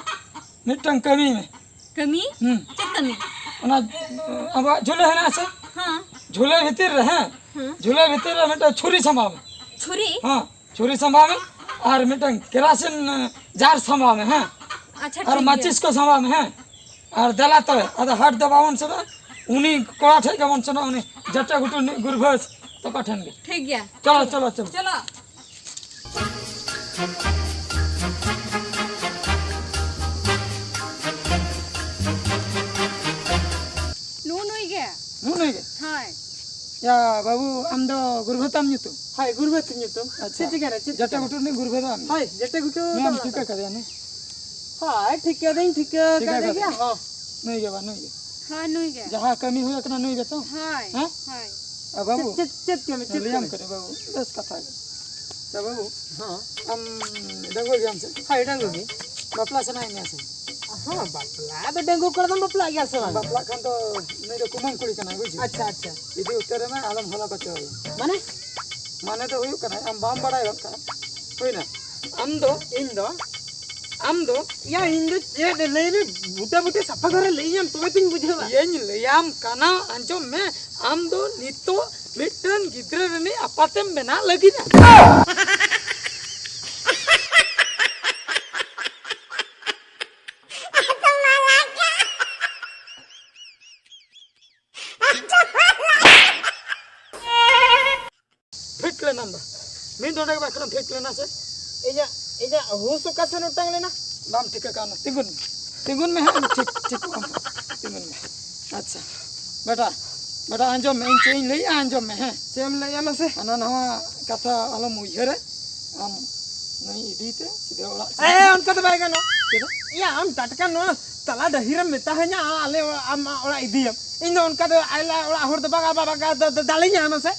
ᱢᱤᱫᱴᱟᱝ ᱠᱟᱹᱢᱤ ᱢᱮ᱾ ᱠᱟᱹᱢᱤ? ᱦᱩᱸ᱾ ᱪᱮᱫ ᱠᱟᱹᱢᱤ? ᱚᱱᱟ, ᱟᱵᱚᱣᱟᱜ ᱡᱷᱩᱞᱟᱹ ᱦᱮᱱᱟᱜᱼᱟ ᱥᱮ? ᱦᱮᱸ᱾ ᱡᱷᱩᱞᱟᱹ ᱵᱷᱤᱛᱤᱨ ᱨᱮ, ᱦᱮᱸ? ᱦᱮᱸ᱾ ᱡᱷᱩᱞᱟᱹ ᱵᱷᱤᱛᱤᱨ ᱨᱮ ᱢᱤᱫᱴᱟᱝ ᱪᱷᱩᱨᱤ ᱥᱟᱢᱵᱟᱣ ᱢᱮ᱾ ᱪᱷᱩᱨᱤ? ᱦᱮᱸ, ᱪᱷᱩᱨᱤ ᱥᱟᱢᱵᱟᱣ ᱢᱮ᱾ ᱟᱨ ᱢᱤᱫᱴᱟᱝ ᱠᱮᱨᱟᱥᱤᱱ, ᱮ, ᱡᱟᱨ ᱥᱟᱢᱵᱟᱣ ᱢᱮ, ᱦᱮᱸ? ᱟᱪᱪᱷᱟ, ᱟᱨ ᱴᱷᱤᱠ ᱜᱮᱭᱟ᱾ ᱢᱟᱪᱤᱥ ᱠᱚ ᱥᱟᱢᱵᱟᱣ ᱢᱮ, ᱦᱮᱸ? ᱟᱨ ᱫᱮᱞᱟ ᱛᱚᱵᱮ, ᱟᱫᱚ ᱦᱟᱴ ᱫᱚ ᱵᱟᱵᱚᱱ ᱥᱮᱱᱚᱜᱼᱟ, ᱩᱱᱤ ᱠᱚᱲᱟ ᱴᱷᱮᱡ ᱜᱮᱵᱚᱱ ᱥᱮᱱᱚᱜᱼᱟ, ᱩᱱᱤ ᱡᱮᱴᱟ ᱜᱷᱩᱴᱩ ᱨᱤᱱᱤᱡ ᱜᱩᱨᱵᱷᱟᱹᱥ ᱛᱟᱠᱚ ᱴᱷᱮᱱ ᱜᱮ᱾ ᱴᱷᱤᱠ ᱜᱮᱭᱟ᱾ ᱪᱚᱞᱚ, ᱪᱚᱞᱚ, ᱪᱚᱞᱚ᱾ ᱪᱚᱞᱚ᱾ ᱱᱩᱜᱼᱩ ᱱᱩᱭ ᱜᱮ᱾ ᱱᱩᱜᱼᱩ ᱱᱩᱭ ᱜᱮ? ᱦᱳᱭ᱾ ᱭᱟ ᱵᱟᱹᱵᱩ, ᱟᱢ ᱫᱚ ᱜᱩᱨᱵᱷᱟᱹ ᱛᱟᱢ ᱧᱩᱛᱩᱢ? ᱦᱳᱭ, ᱜᱩᱨᱵᱷᱟᱹ ᱛᱤᱧ ᱧᱩᱛᱩᱢ᱾ ᱟᱪᱪᱷᱟ᱾ ᱪᱮᱫ ᱪᱤᱠᱟᱹ ᱨᱮ? ᱪᱮᱫ ᱡᱮᱴᱟ ᱪᱤᱠᱟᱹ ᱨᱮ? ᱜᱷᱩᱴᱩ ᱨᱤᱱᱤᱡ ᱜᱩᱨᱵᱷᱟᱹ ᱫᱚ ᱟᱢ ᱜᱮ? ᱦᱳᱭ, ᱡᱮᱴᱟ ᱜᱷᱩᱴᱩ ᱱᱩᱭ ᱫᱚ ᱮᱢ ᱟᱢ ᱴᱷᱤᱠᱟᱹ ᱠᱟᱱ᱾ ᱠᱟᱫᱮᱭᱟ ᱱᱩᱭ? ᱦᱳᱭ, ᱴᱷᱤᱠᱟᱹ ᱴᱷᱤᱠᱟᱹ ᱠᱟᱫᱮ ᱠᱟᱫᱮᱭᱟ᱾ ᱜᱮᱭᱟ, ᱦᱚᱸ᱾ ᱱᱩᱭ ᱜᱮ ᱵᱟ, ᱱᱩᱭ ᱜᱮ᱾ ᱦᱳᱭ, ᱱᱩᱭ ᱜᱮ᱾ ᱡᱟᱦᱟᱸ ᱠᱟᱹᱢᱤ ᱦᱩᱭ ᱟᱠᱟᱱᱟ, ᱱᱩᱭ ᱜᱮᱛᱚ? ᱦᱳᱭ, ᱦᱮᱸ? ᱦᱳᱭ᱾ ᱟ, ᱵᱟᱹᱵᱩ, ᱪᱮᱫ, ᱪᱮᱫ, ᱪᱮᱫ ᱠᱟᱹᱢᱤ, ᱪᱮᱫ ᱞᱟᱹᱭᱟᱢ ᱠᱟᱹᱢᱤ? ᱠᱟᱹᱱᱟᱹᱧ, ᱵᱟᱹᱵᱩ, ᱵᱮᱥ ᱠᱟᱛᱷᱟ ᱜᱮ᱾ ᱛᱚ, ᱵᱟᱹᱵᱩ, ᱦᱚᱸ᱾ ᱟᱢ ᱰᱟᱺᱜᱩᱣᱟᱹ ᱜᱮᱭᱟᱢ ᱥᱮ? ᱦᱳᱭ, ᱰᱟᱺᱜᱩᱣᱟᱹ ᱜᱮ᱾ ᱵᱟᱯᱞᱟ ᱥᱟᱱᱟᱭᱮᱫ ᱢᱮᱭᱟ ᱥᱮ? ᱦᱚᱸ, ᱵᱟᱯᱞᱟ ᱫᱚ ᱰᱟᱺᱜᱩᱣᱟᱹ ᱠᱚᱲᱟ ᱫᱚᱢ ᱵᱟᱯᱞᱟᱜ ᱜᱮᱭᱟ ᱥᱮ ᱵᱟᱝ? ᱵᱟᱯᱞᱟᱜ ᱠᱷᱟᱱ ᱫᱚ ᱱᱩᱭ ᱫᱚ ᱠᱩᱢᱟᱹᱝ ᱠᱩᱲᱤ ᱠᱟᱱᱟᱭ, ᱵᱩᱡᱽ? ᱟᱪᱪᱷᱟ, ᱟᱪᱪᱷᱟ᱾ ᱤᱫᱤ ᱩᱛᱟᱹᱨᱮᱢᱮ, ᱟᱞᱚᱢ ᱦᱚᱞᱚ ᱦᱚᱪᱚᱣᱟᱭᱟ᱾ ᱢᱟᱱᱮ? ᱢᱟᱱᱮ ᱫᱚ ᱦᱩᱭᱩᱜ ᱠᱟᱱᱟ, ᱟᱢ ᱵᱟᱢ ᱵᱟᱲᱟᱭ ᱜᱚᱫ ᱠᱟᱜᱼᱟ᱾ ᱦᱩᱭᱱᱟ? ᱟᱢ ᱫᱚ, ᱤᱧ ᱫᱚ ᱟᱢ ᱫᱚ? ᱭᱟ, ᱤᱧ ᱫᱚ ᱪᱮᱫ ᱞᱟᱹᱭ ᱢᱮ, ᱵᱩᱴᱟᱹ ᱵᱩᱴᱤ ᱥᱟᱯᱷᱟ ᱫᱷᱟᱨᱟ ᱞᱟᱹᱭᱟᱹᱧᱟᱢ, ᱛᱚᱵᱮ ᱛᱚᱧ ᱵᱩᱡᱷᱟᱹᱣᱟ᱾ ᱭᱟᱧ ᱞᱟᱹᱭᱟᱢ ᱠᱟᱱᱟ, ᱟᱸᱡᱚᱢ ᱢᱮ᱾ ᱟᱢ ᱫᱚ ᱱᱤᱛᱚᱜ ᱢᱤᱫᱴᱟᱝ ᱜᱤᱫᱽᱨᱟᱹ ᱨᱤᱱᱤᱡ ᱟᱯᱟᱛᱮᱢ ᱵᱮᱱᱟᱜ ᱞᱟᱹᱜᱤᱫᱟ᱾ ᱯᱷᱤᱴ ᱞᱮᱱᱟᱢ ᱵᱟ᱾ ᱢᱤᱫ ᱰᱚᱸᱰᱮ ᱵᱟ ᱠᱷᱟᱱ ᱯᱷᱤᱴ ᱞᱮᱱᱟ ᱥᱮ? ᱤᱧᱟᱹᱜ, ᱤᱧᱟᱹᱜ ᱦᱩᱥ ᱚᱠᱟ ᱥᱮᱱ ᱚᱴᱟᱝ ᱞᱮᱱᱟ? ᱵᱟᱢ ᱴᱷᱤᱠᱟᱹ ᱠᱟᱣᱱᱟ᱾ ᱛᱤᱸᱜᱩᱱ ᱢᱮ᱾ ᱛᱤᱸᱜᱩᱱ ᱢᱮ ᱦᱟᱸᱜ, ᱴᱷᱤᱠ, ᱴᱷᱤᱠᱚᱜ ᱟᱢ᱾ ᱛᱤᱸᱜᱩᱱ ᱢᱮ᱾ ᱟᱪᱪᱷᱟ᱾ ᱵᱮᱴᱟ, ᱵᱮᱴᱟ, ᱟᱸᱡᱚᱢ ᱢᱮ᱾ ᱤᱧ ᱪᱮᱫ ᱤᱧ ᱞᱟᱹᱭᱮᱜᱼᱟ, ᱟᱸᱡᱚᱢ ᱢᱮ, ᱦᱮᱸ᱾ ᱪᱮᱫ ᱮᱢ ᱞᱟᱹᱭᱮᱜᱼᱟ, ᱢᱟᱥᱮ? ᱦᱟᱱᱟ ᱱᱟᱣᱟ ᱠᱟᱛᱷᱟ ᱟᱞᱚᱢ ᱩᱭᱦᱟᱹᱨᱟ᱾ ᱟᱢ ᱱᱩᱭ ᱤᱫᱤᱭ ᱛᱮ ᱥᱤᱫᱷᱟᱹ ᱚᱲᱟᱜ ᱪᱟᱞᱟᱜ ᱮ, ᱢᱮ᱾ ᱚᱱᱠᱟ ᱫᱚ ᱵᱟᱭ ᱜᱟᱱᱚᱜᱼᱟ᱾ ᱪᱮᱫᱟᱜ? ᱤᱭᱟ, ᱟᱢ ᱴᱟᱴᱠᱟ ᱱᱚᱣᱟ ᱛᱟᱞᱟ ᱰᱟᱹᱦᱤ ᱨᱮᱢ ᱢᱮᱛᱟ ᱦᱟᱹᱧᱟ, ᱟᱞᱮ ᱚᱲᱟᱜ, ᱟᱢ ᱚᱲᱟᱜ ᱤᱫᱤᱭᱟᱢ᱾ ᱤᱧ ᱫᱚ ᱚᱱᱠᱟ ᱫᱚ ᱟᱞᱮ ᱚᱲᱟᱜ ᱦᱚᱲ ᱫᱚ ᱵᱟᱝ, ᱵᱟᱵᱟ, ᱵᱟᱵᱟ, ᱫᱟ-, ᱫᱟ-, ᱫᱟᱞᱮᱧᱟ, ᱢᱟᱥᱮ᱾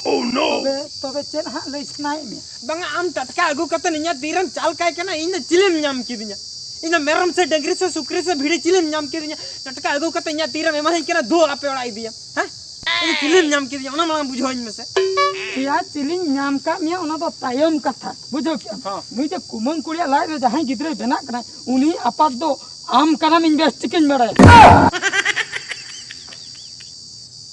Oh, no! ᱛᱚᱵᱮ, ᱛᱚᱵᱮ ᱪᱮᱫ ᱦᱟᱸᱜ ᱞᱟᱹᱭ ᱥᱟᱱᱟᱭᱮᱫ ᱢᱮᱭᱟ? ᱵᱟᱝᱟ, ᱟᱢ ᱴᱟᱴᱠᱟ ᱟᱹᱜᱩ ᱠᱟᱛᱮ ᱤᱧᱟᱹᱜ ᱛᱤᱨᱮᱢ ᱪᱟᱞ ᱠᱟᱭ ᱠᱟᱱᱟ, ᱤᱧ ᱫᱚ ᱪᱤᱞᱤᱢ ᱧᱟᱢ ᱠᱤᱫᱤᱧᱟ? ᱤᱧ ᱫᱚ ᱢᱮᱨᱚᱢ ᱥᱮ ᱰᱟᱹᱝᱨᱤ ᱥᱮ ᱥᱩᱠᱨᱤ ᱥᱮ ᱵᱷᱤᱰᱤ ᱪᱤᱞᱤᱢ ᱧᱟᱢ ᱠᱤᱫᱤᱧᱟ? ᱴᱟᱴᱠᱟ ᱟᱹᱜᱩ ᱠᱟᱛᱮ ᱤᱧᱟᱹᱜ ᱛᱤᱨᱮᱢ ᱮᱢᱟᱦᱟᱹᱧ ᱠᱟᱱᱟ, ᱫᱩ ᱟᱯᱮ ᱚᱲᱟᱜ ᱤᱫᱤᱭᱟᱢ, ᱦᱮᱸ? ᱤᱧ ᱫᱚ ᱪᱤᱞᱤᱢ ᱧᱟᱢ ᱠᱤᱫᱤᱧᱟ, ᱚᱱᱟ ᱢᱟᱲᱟᱝ ᱵᱩᱡᱷᱟᱹᱣᱟᱹᱧ ᱢᱮᱥᱮ᱾ ᱮᱭᱟ, ᱪᱤᱞᱤᱧ ᱧᱟᱢ ᱠᱟᱜ ᱢᱮᱭᱟ, ᱚᱱᱟ ᱫᱚ ᱛᱟᱭᱚᱢ ᱠᱟᱛᱷᱟ, ᱵᱩᱡᱷᱟᱹᱣ ᱠᱮᱜᱼᱟᱢ? ᱦᱚᱸ᱾ ᱱᱩᱭ ᱡᱮ ᱠᱩᱢᱟᱹᱝ ᱠᱩᱲᱤᱭᱟᱜ ᱞᱟᱡ ᱨᱮ ᱡᱟᱦᱟᱸᱭ ᱜᱤᱫᱽᱨᱟᱹᱭ ᱵᱮᱱᱟᱜ ᱠᱟᱱᱟᱭ, ᱩᱱᱤ ᱟᱯᱟᱛ ᱫᱚ ᱟᱢ ᱠᱟᱱᱟᱢ, ᱤᱧ ᱵᱮᱥ ᱴᱷᱤᱠᱤᱧ ᱵᱟᱲᱟᱭᱟ᱾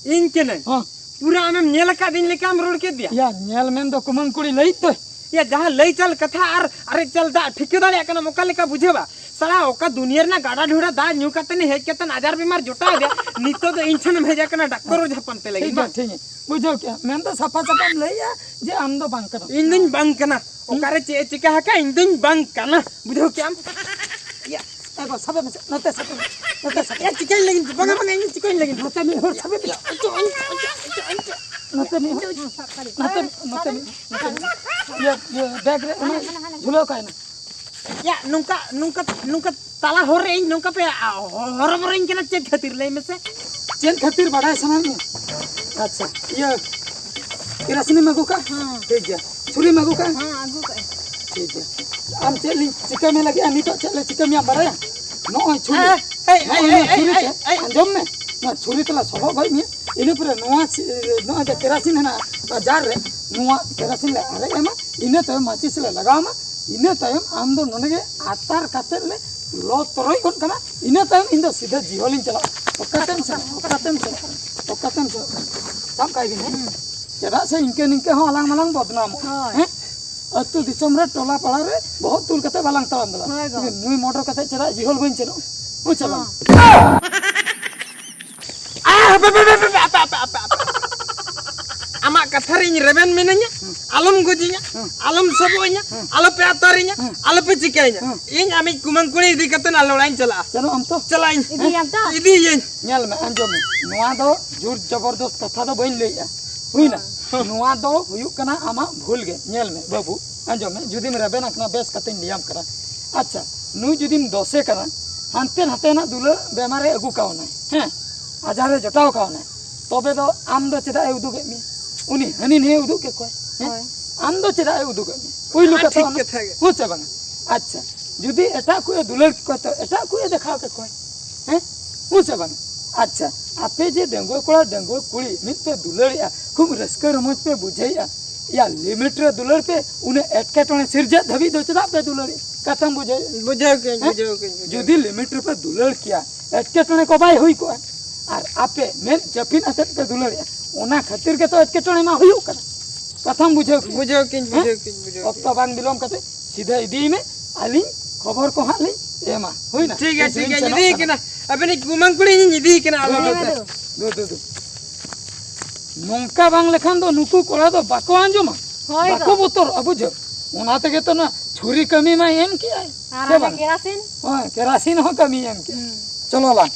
ᱤᱧ ᱠᱟᱹᱱᱟᱹᱧ? ᱦᱚᱸ᱾ ᱯᱩᱨᱟᱹ ᱟᱢᱮᱢ ᱧᱮᱞ ᱟᱠᱟᱫᱤᱧ ᱞᱮᱠᱟᱢ ᱨᱚᱲ ᱠᱮᱫ ᱫᱮᱭᱟ᱾ ᱭᱟ, ᱧᱮᱞ ᱢᱮᱱ ᱫᱚ ᱠᱩᱢᱟᱹᱝ ᱠᱩᱲᱤ ᱞᱟᱹᱭ ᱛᱚ᱾ ᱭᱟ, ᱡᱟᱦᱟᱸ ᱞᱟᱹᱭ ᱪᱟᱞ ᱠᱟᱛᱷᱟ ᱟᱨ ᱟᱨᱮᱡ ᱪᱟᱞ ᱫᱟᱜ ᱴᱷᱤᱠᱟᱹ ᱫᱟᱲᱮᱭᱟᱜ ᱠᱟᱱᱟᱢ, ᱚᱠᱟ ᱞᱮᱠᱟ ᱵᱩᱡᱷᱟᱹᱣᱟ? ᱥᱟᱞᱟ, ᱚᱠᱟ ᱫᱩᱱᱤᱭᱟᱹ ᱨᱮᱱᱟᱜ ᱜᱟᱰᱟ ᱰᱷᱩᱲᱟ ᱫᱟᱜ ᱧᱩ ᱠᱟᱛᱮ ᱦᱮᱡ ᱠᱟᱛᱮ ᱟᱡᱟᱨ ᱵᱤᱢᱟᱨ ᱡᱚᱴᱟᱣ ᱫᱮᱭᱟ, ᱱᱤᱛᱚᱜ ᱫᱚ ᱤᱧ ᱴᱷᱮᱱᱮᱢ ᱦᱮᱡ ᱟᱠᱟᱱᱟ ᱰᱟᱠᱛᱚᱨ ᱚᱡᱷᱟ ᱯᱟᱱᱛᱮ ᱞᱟᱹᱜᱤᱫ ᱴᱷᱤᱠ ᱜᱮᱭᱟ, ᱵᱟᱝ? ᱴᱷᱤᱠ ᱜᱮᱭᱟ, ᱵᱩᱡᱷᱟᱹᱣ ᱠᱮᱜᱼᱟ᱾ ᱢᱮᱱ ᱫᱚ ᱥᱟᱯᱷᱟ ᱥᱟᱯᱷᱟᱢ ᱞᱟᱹᱭᱮᱜᱼᱟ ᱡᱮ ᱟᱢ ᱫᱚ ᱵᱟᱝ ᱠᱟᱱᱟᱢ᱾ ᱤᱧ ᱫᱩᱧ ᱵᱟᱝ ᱠᱟᱱᱟ᱾ ᱦᱩᱸ᱾ ᱚᱠᱟᱨᱮ ᱪᱮᱫ ᱮ ᱪᱤᱠᱟ ᱟᱠᱟᱫ, ᱤᱧ ᱫᱩᱧ ᱵᱟᱝ ᱠᱟᱱᱟ, ᱵᱩᱡᱷᱟᱹᱣ ᱠᱮᱜᱼᱟᱢ? ᱭᱟ᱾ ᱮ ᱜᱚ, ᱥᱟᱵᱮ ᱢᱮᱥᱮ, ᱱᱚᱛᱮ ᱥᱟᱵᱮ ᱢᱮ, ᱱᱚᱛᱮ ᱥᱟᱵᱮ ᱢᱮ᱾ ᱭᱟ, ᱪᱤᱠᱟᱹᱧ ᱞᱟᱹᱜᱤᱫ? ᱵᱟᱝᱟ, ᱵᱟᱝᱟ, ᱤᱧ ᱪᱤᱠᱟᱹᱧ ᱞᱟᱹᱜᱤᱫ? ᱱᱚᱛᱮ ᱢᱤᱫ ᱦᱚᱲ ᱥᱟᱵᱮ ᱢᱮ᱾ ᱚᱪᱚᱜ, ᱚᱪᱚᱜ, ᱚᱪᱚᱜ, ᱚᱪᱚᱜ᱾ ᱱᱚᱛᱮ ᱢᱤᱫ ᱦᱚᱲ, ᱱᱚᱛᱮ ᱢᱤᱫ, ᱱᱚᱛᱮ ᱢᱤᱫ᱾ ᱤᱭᱟᱹ, ᱤᱭᱟᱹ, ᱵᱮᱜᱽ ᱨᱮ ᱚᱱᱟ ᱡᱷᱩᱞᱟᱹᱣ ᱠᱟᱭ ᱢᱮ᱾ ᱭᱟ, ᱱᱚᱝᱠᱟ, ᱱᱚᱝᱠᱟ, ᱱᱚᱝᱠᱟ ᱛᱟᱞᱟ ᱦᱚᱨ ᱨᱮ ᱤᱧ ᱱᱚᱝᱠᱟ ᱯᱮ, ᱟ, ᱦᱚ-, ᱦᱚᱨᱚᱵᱚᱨᱚᱧ ᱠᱟᱱᱟ ᱪᱮᱫ ᱠᱷᱟᱹᱛᱤᱨ, ᱞᱟᱹᱭ ᱢᱮᱥᱮ? ᱪᱮᱫ ᱠᱷᱟᱹᱛᱤᱨ ᱵᱟᱰᱟᱭ ᱥᱟᱱᱟᱭᱮᱫ ᱢᱮᱭᱟ? ᱟᱪᱪᱷᱟ, ᱤᱭᱟᱹ, ᱠᱮᱨᱟᱥᱤᱱᱮᱢ ᱟᱹᱜᱩ ᱠᱟᱜᱼᱟ? ᱦᱮᱸ᱾ ᱴᱷᱤᱠ ᱜᱮᱭᱟ᱾ ᱪᱷᱩᱨᱤᱢ ᱟᱹᱜᱩ ᱠᱟᱜᱼᱟ? ᱦᱮᱸ, ᱟᱹᱜᱩ ᱠᱟᱜᱼᱟ᱾ ᱴᱷᱤᱠ ᱜᱮᱭᱟ᱾ ᱟᱢ ᱪᱮᱫ ᱞᱤᱧ ᱪᱤᱠᱟᱹ ᱢᱮ ᱞᱟᱹᱜᱤᱫᱼᱟ? ᱱᱤᱛᱚᱜ ᱪᱮᱫ ᱞᱮ ᱪᱤᱠᱟᱹ ᱢᱮᱭᱟ ᱵᱟᱲᱟᱭᱟ? ᱱᱚᱜᱼᱚᱭ ᱪᱷᱩᱨᱤ᱾ ᱮᱭ, ᱮᱭ, ᱱᱚᱜᱼᱚᱭ ᱮᱭ, ᱱᱚᱣᱟ ᱮᱭ, ᱪᱷᱩᱨᱤ ᱮᱭ, ᱛᱮ, ᱮᱭ, ᱮᱭ᱾ ᱟᱸᱡᱚᱢ ᱢᱮ, ᱱᱚᱣᱟ ᱪᱷᱩᱨᱤ ᱛᱮᱞᱮ ᱥᱚᱵᱚᱜ ᱜᱚᱡ ᱢᱮᱭᱟ᱾ ᱤᱱᱟᱹ ᱯᱚᱨᱮ ᱱᱚᱣᱟ ᱪᱷᱤ-, ᱱᱚᱜᱼᱚᱭ ᱡᱮ ᱠᱮᱨᱟᱥᱤᱱ ᱦᱮᱱᱟᱜᱼᱟ ᱡᱟᱨ ᱨᱮ, ᱱᱚᱣᱟ ᱠᱮᱨᱟᱥᱤᱱ ᱞᱮ ᱟᱨᱮᱡ ᱟᱢᱟ, ᱤᱱᱟᱹ ᱛᱟᱭᱚᱢ ᱢᱟᱹᱪᱤᱥ ᱞᱮ ᱞᱟᱜᱟᱣ ᱟᱢᱟ, ᱤᱱᱟᱹ ᱛᱟᱭᱚᱢ ᱟᱢ ᱫᱚ ᱱᱚᱰᱮ ᱜᱮ ᱟᱛᱟᱨ ᱠᱟᱛᱮᱫ ᱞᱮ ᱞᱚ ᱛᱚᱨᱚᱡ ᱜᱚᱫ ᱠᱟᱢᱟ᱾ ᱤᱱᱟᱹ ᱛᱟᱭᱚᱢ ᱤᱧ ᱫᱚ ᱥᱤᱫᱷᱟᱹ ᱡᱤᱦᱚᱞᱤᱧ ᱪᱟᱞᱟᱜᱼᱟ᱾ ᱚᱠᱟᱛᱮᱢ ᱥᱮᱱᱚᱜᱼᱟ? ᱚᱠᱟᱛᱮᱢ ᱥᱮᱱᱚᱜᱼᱟ? ᱚᱠᱟᱛᱮᱢ ᱥᱮᱱᱚᱜᱼᱟ? ᱥᱟᱵ ᱠᱟᱭ ᱵᱤᱱ, ᱦᱮᱸ? ᱪᱮᱫᱟᱜ ᱥᱮ ᱤᱱᱠᱟᱹ ᱱᱤᱝᱠᱟᱹ ᱦᱚᱸ ᱟᱞᱟᱝ ᱢᱟᱞᱟᱝ ᱵᱚᱫᱱᱟᱢᱚᱜᱼᱟ᱾ ᱦᱳᱭ᱾ ᱦᱮᱸ? ᱟᱹᱛᱩ ᱫᱤᱥᱚᱢ ᱨᱮ, ᱴᱚᱞᱟ ᱯᱟᱲᱟ ᱨᱮ ᱵᱚᱦᱚᱜ ᱛᱩᱞ ᱠᱟᱛᱮ ᱵᱟᱞᱟᱝ ᱛᱟᱲᱟᱢ ᱫᱟᱲᱮᱭᱟᱜᱼᱟ᱾ ᱦᱳᱭ ᱜᱚ᱾ ᱱᱩᱭ ᱢᱚᱴᱚᱨ ᱠᱟᱛᱮ ᱪᱮᱫᱟᱜ ᱡᱤᱦᱚᱞ ᱵᱟᱹᱧ ᱥᱮᱱᱚᱜᱼᱟ? ᱵᱩᱡᱷᱟᱹᱣ ᱵᱟᱝ? ᱦᱚᱸ᱾ ᱟᱭ, ᱦᱟᱯᱮ, ᱦᱟᱯᱮ, ᱦᱟᱯᱮ, ᱦᱟᱯᱮ, ᱦᱟᱯᱮ, ᱦᱟᱯᱮ, ᱦᱟᱯᱮ᱾ ᱟᱢᱟᱜ ᱠᱟᱛᱷᱟ ᱨᱮ ᱤᱧ ᱨᱮᱵᱮᱱ ᱢᱤᱱᱟᱹᱧᱟ, ᱦᱩᱸ᱾ ᱟᱞᱚᱢ ᱜᱚᱡᱤᱧᱟ, ᱦᱩᱸ᱾ ᱟᱞᱚᱢ ᱥᱚᱵᱚᱜ ᱤᱧᱟ, ᱦᱩᱸ᱾ ᱟᱞᱚᱯᱮ ᱟᱛᱟᱨᱤᱧᱟ, ᱦᱩᱸ᱾ ᱟᱞᱚᱯᱮ ᱪᱤᱠᱟᱹᱭᱤᱧᱟ᱾ ᱦᱩᱸ᱾ ᱤᱧ ᱟᱢᱤᱡ ᱠᱩᱢᱟᱹᱝ ᱠᱩᱲᱤ ᱤᱫᱤ ᱠᱟᱛᱮ ᱟᱞᱮ ᱚᱲᱟᱜ ᱤᱧ ᱪᱟᱞᱟᱜᱼᱟ᱾ ᱥᱮᱱᱚᱜ ᱟᱢ ᱛᱚ? ᱪᱟᱞᱟᱜ ᱤᱧ᱾ ᱤᱫᱤᱭᱟᱢ ᱛᱚ? ᱤᱫᱤᱭᱟᱹᱧ᱾ ᱧᱮᱞ ᱢᱮ, ᱟᱸᱡᱚᱢ ᱢᱮ, ᱱᱚᱣᱟ ᱫᱚ ᱡᱳᱨ ᱡᱚᱵᱚᱨᱫᱚᱥᱛ ᱠᱟᱛᱷᱟ ᱫᱚ ᱵᱟᱹᱧ ᱞᱟᱹᱭᱮᱜᱼᱟ, ᱦᱩᱭᱱᱟ? ᱦᱳᱭ᱾ ᱱᱚᱣᱟ ᱫᱚ ᱦᱩᱭᱩᱜ ᱠᱟᱱᱟ ᱟᱢᱟᱜ ᱵᱷᱩᱞ ᱜᱮ᱾ ᱧᱮᱞ ᱢᱮ ᱵᱟᱹᱵᱩ, ᱟᱸᱡᱚᱢ ᱢᱮ, ᱡᱩᱫᱤᱢ ᱨᱮᱵᱮᱱ ᱟᱠᱟᱱᱟ, ᱵᱮᱥ ᱠᱟᱛᱮᱧ ᱞᱟᱹᱭᱟᱢ ᱠᱟᱱᱟ᱾ ᱟᱪᱪᱷᱟ, ᱱᱩᱭ ᱡᱩᱫᱤᱢ ᱫᱚᱥᱮ ᱠᱟᱱᱟ, ᱦᱟᱱᱛᱮ ᱱᱟᱛᱮᱱᱟᱜ ᱫᱩᱞᱟᱹᱲ ᱵᱮᱢᱟᱨᱮ ᱟᱹᱜᱩ ᱠᱟᱣᱱᱟᱭ, ᱦᱮᱸ, ᱟᱡᱟᱨ ᱨᱮ ᱡᱚᱴᱟᱣ ᱠᱟᱣᱱᱟᱭ, ᱛᱚᱵᱮ ᱫᱚ ᱟᱢ ᱫᱚ ᱪᱮᱫᱟᱜ ᱮ ᱩᱫᱩᱜᱮᱫ ᱢᱮᱭᱟ? ᱩᱱᱤ ᱦᱟᱹᱱᱤ ᱱᱟᱹᱭᱮ ᱩᱫᱩᱜ ᱠᱮᱫ ᱠᱚᱣᱟᱭ, ᱦᱮᱸ? ᱦᱳᱭ᱾ ᱟᱢ ᱫᱚ ᱪᱮᱫᱟᱜ ᱮ ᱩᱫᱩᱜᱮᱫ ᱢᱮᱭᱟ? ᱯᱩᱭᱞᱩ ᱚᱱᱟ ᱠᱟᱛᱷᱟ ᱴᱷᱤᱠ ᱚᱱᱟ, ᱠᱟᱛᱷᱟ ᱜᱮ᱾ ᱦᱮᱸ ᱥᱮ ᱵᱟᱝᱟ? ᱟᱪᱪᱷᱟ, ᱡᱩᱫᱤ ᱮᱴᱟᱜ ᱠᱚᱭ ᱫᱩᱞᱟᱹᱲ ᱠᱮᱫ ᱠᱚᱣᱟ, ᱛᱚ ᱮᱴᱟᱜ ᱠᱚᱭ ᱫᱮᱠᱷᱟᱣ ᱠᱮᱫ ᱠᱚᱣᱟ, ᱦᱮᱸ? ᱦᱮᱸ ᱥᱮ ᱵᱟᱝᱟ? ᱟᱪᱪᱷᱟ, ᱟᱯᱮ ᱡᱮ ᱰᱟᱺᱜᱩᱣᱟᱹ ᱠᱚᱲᱟ, ᱰᱟᱺᱜᱩᱣᱟᱹ ᱠᱩᱲᱤ ᱢᱤᱫ ᱯᱮ ᱫᱩᱞᱟᱹᱲᱮᱜᱼᱟ, ᱠᱷᱩᱵ ᱨᱟᱹᱥᱠᱟᱹ ᱨᱚᱢᱚᱡᱽ ᱯᱮ ᱵᱩᱡᱷᱟᱹᱣᱮᱜᱼᱟ, ᱭᱟ, limit ᱨᱮ ᱫᱩᱞᱟᱹᱲ ᱯᱮ, ᱩᱱᱟᱹᱜ ᱮᱴᱠᱮᱴᱚᱬᱮ ᱥᱤᱨᱡᱟᱹᱜ ᱫᱷᱟᱹᱵᱤᱡ ᱫᱚ ᱪᱮᱫᱟᱜ ᱯᱮ ᱫᱩᱞᱟᱹᱲᱮᱜᱼᱟ? ᱠᱟᱛᱷᱟᱢ ᱵᱩᱡᱷᱟᱹᱣᱮᱜᱼᱟ? ᱵᱩᱡᱷᱟᱹᱣ ᱠᱮᱜᱼᱟᱹᱧ, ᱦᱮᱸ? ᱵᱩᱡᱷᱟᱹᱣ ᱠᱮᱜᱼᱟᱹᱧ, ᱵᱩᱡᱷᱟᱹᱣ ᱡᱩᱫᱤ ᱠᱮᱜᱼᱟᱹᱧ᱾ Limit ᱨᱮᱯᱮ ᱫᱩᱞᱟᱹᱲ ᱠᱮᱭᱟ, ᱮᱴᱠᱮᱴᱚᱬᱮ ᱠᱚ ᱵᱟᱭ ᱦᱩᱭ ᱠᱚᱜᱼᱟ᱾ ᱟᱨ ᱟᱯᱮ ᱢᱮᱫ ᱡᱟᱹᱯᱤᱫ ᱟᱛᱮᱫ ᱯᱮ ᱫᱩᱞᱟᱹᱲᱮᱜᱼᱟ, ᱚᱱᱟ ᱠᱷᱟᱹᱛᱤᱨ ᱜᱮᱛᱚ ᱮᱴᱠᱮᱴᱚᱬᱮ ᱢᱟ ᱦᱩᱭᱩᱜ ᱠᱟᱱᱟ᱾ ᱠᱟᱛᱷᱟᱢ ᱵᱩᱡᱷᱟᱹᱣ ᱠᱮᱜᱼᱟ? ᱵᱩᱡᱷᱟᱹᱣ ᱠᱮᱜᱼᱟᱹᱧ, ᱦᱮᱸ? ᱵᱩᱡᱷᱟᱹᱣ ᱠᱮᱜᱼᱟᱹᱧ, ᱵᱩᱡᱷᱟᱹᱣ ᱚᱠᱛᱚ ᱠᱮᱜᱼᱟᱹᱧ᱾ ᱵᱟᱝ ᱵᱤᱞᱚᱢ ᱠᱟᱛᱮ ᱥᱤᱫᱷᱟᱹ ᱤᱫᱤᱭᱮ ᱢᱮ, ᱟᱹᱞᱤᱧ ᱠᱷᱚᱵᱚᱨ ᱠᱚ ᱦᱟᱸᱜ ᱞᱤᱧ ᱮᱢᱟ᱾ ᱦᱩᱭᱱᱟ? ᱴᱷᱤᱠ ᱜᱮᱭᱟ, ᱤᱧ ᱴᱷᱤᱠ ᱜᱮᱭᱟ, ᱥᱮᱱᱚᱜ ᱤᱫᱤᱭᱮ ᱠᱟᱱᱟ᱾ ᱠᱟᱱᱟ᱾ ᱟᱵᱮᱱᱤᱡ ᱠᱩᱢᱟᱹᱝ ᱠᱩᱲᱤ ᱤᱧ ᱤᱫᱤᱭᱮ ᱠᱟᱱᱟ, ᱟᱞᱚ ᱦᱮᱸ, ᱵᱚᱞᱛᱮ᱾ ᱢᱟᱫᱩ᱾ ᱫᱩ, ᱫᱩ, ᱫᱩ᱾ ᱱᱚᱝᱠᱟ ᱵᱟᱝ ᱞᱮᱠᱷᱟᱱ ᱫᱚ ᱱᱩᱠᱩ ᱠᱚᱲᱟ ᱫᱚ ᱵᱟᱠᱚ ᱟᱸᱡᱚᱢᱟ, ᱦᱳᱭ ᱵᱟᱠᱚ ᱫᱚ᱾ ᱵᱚᱛᱚᱨᱚᱜᱼᱟ, ᱵᱩᱡᱷᱟᱹᱣ᱾ ᱚᱱᱟ ᱛᱮᱜᱮ ᱛᱚ ᱱᱚᱣᱟ ᱪᱷᱩᱨᱤ ᱠᱟᱹᱢᱤ ᱢᱟᱭ ᱮᱢ ᱠᱮᱜᱼᱟᱭ, ᱟᱨ ᱥᱮ ᱦᱟᱱᱮ ᱵᱟᱝ? ᱠᱮᱨᱟᱥᱤᱱ? ᱦᱳᱭ, ᱠᱮᱨᱟᱥᱤᱱ ᱦᱚᱸ ᱠᱟᱹᱢᱤᱭ ᱮᱢ ᱠᱮᱜᱼᱟ᱾ ᱦᱩᱸ᱾ ᱪᱚᱞᱚ ᱞᱟᱝ᱾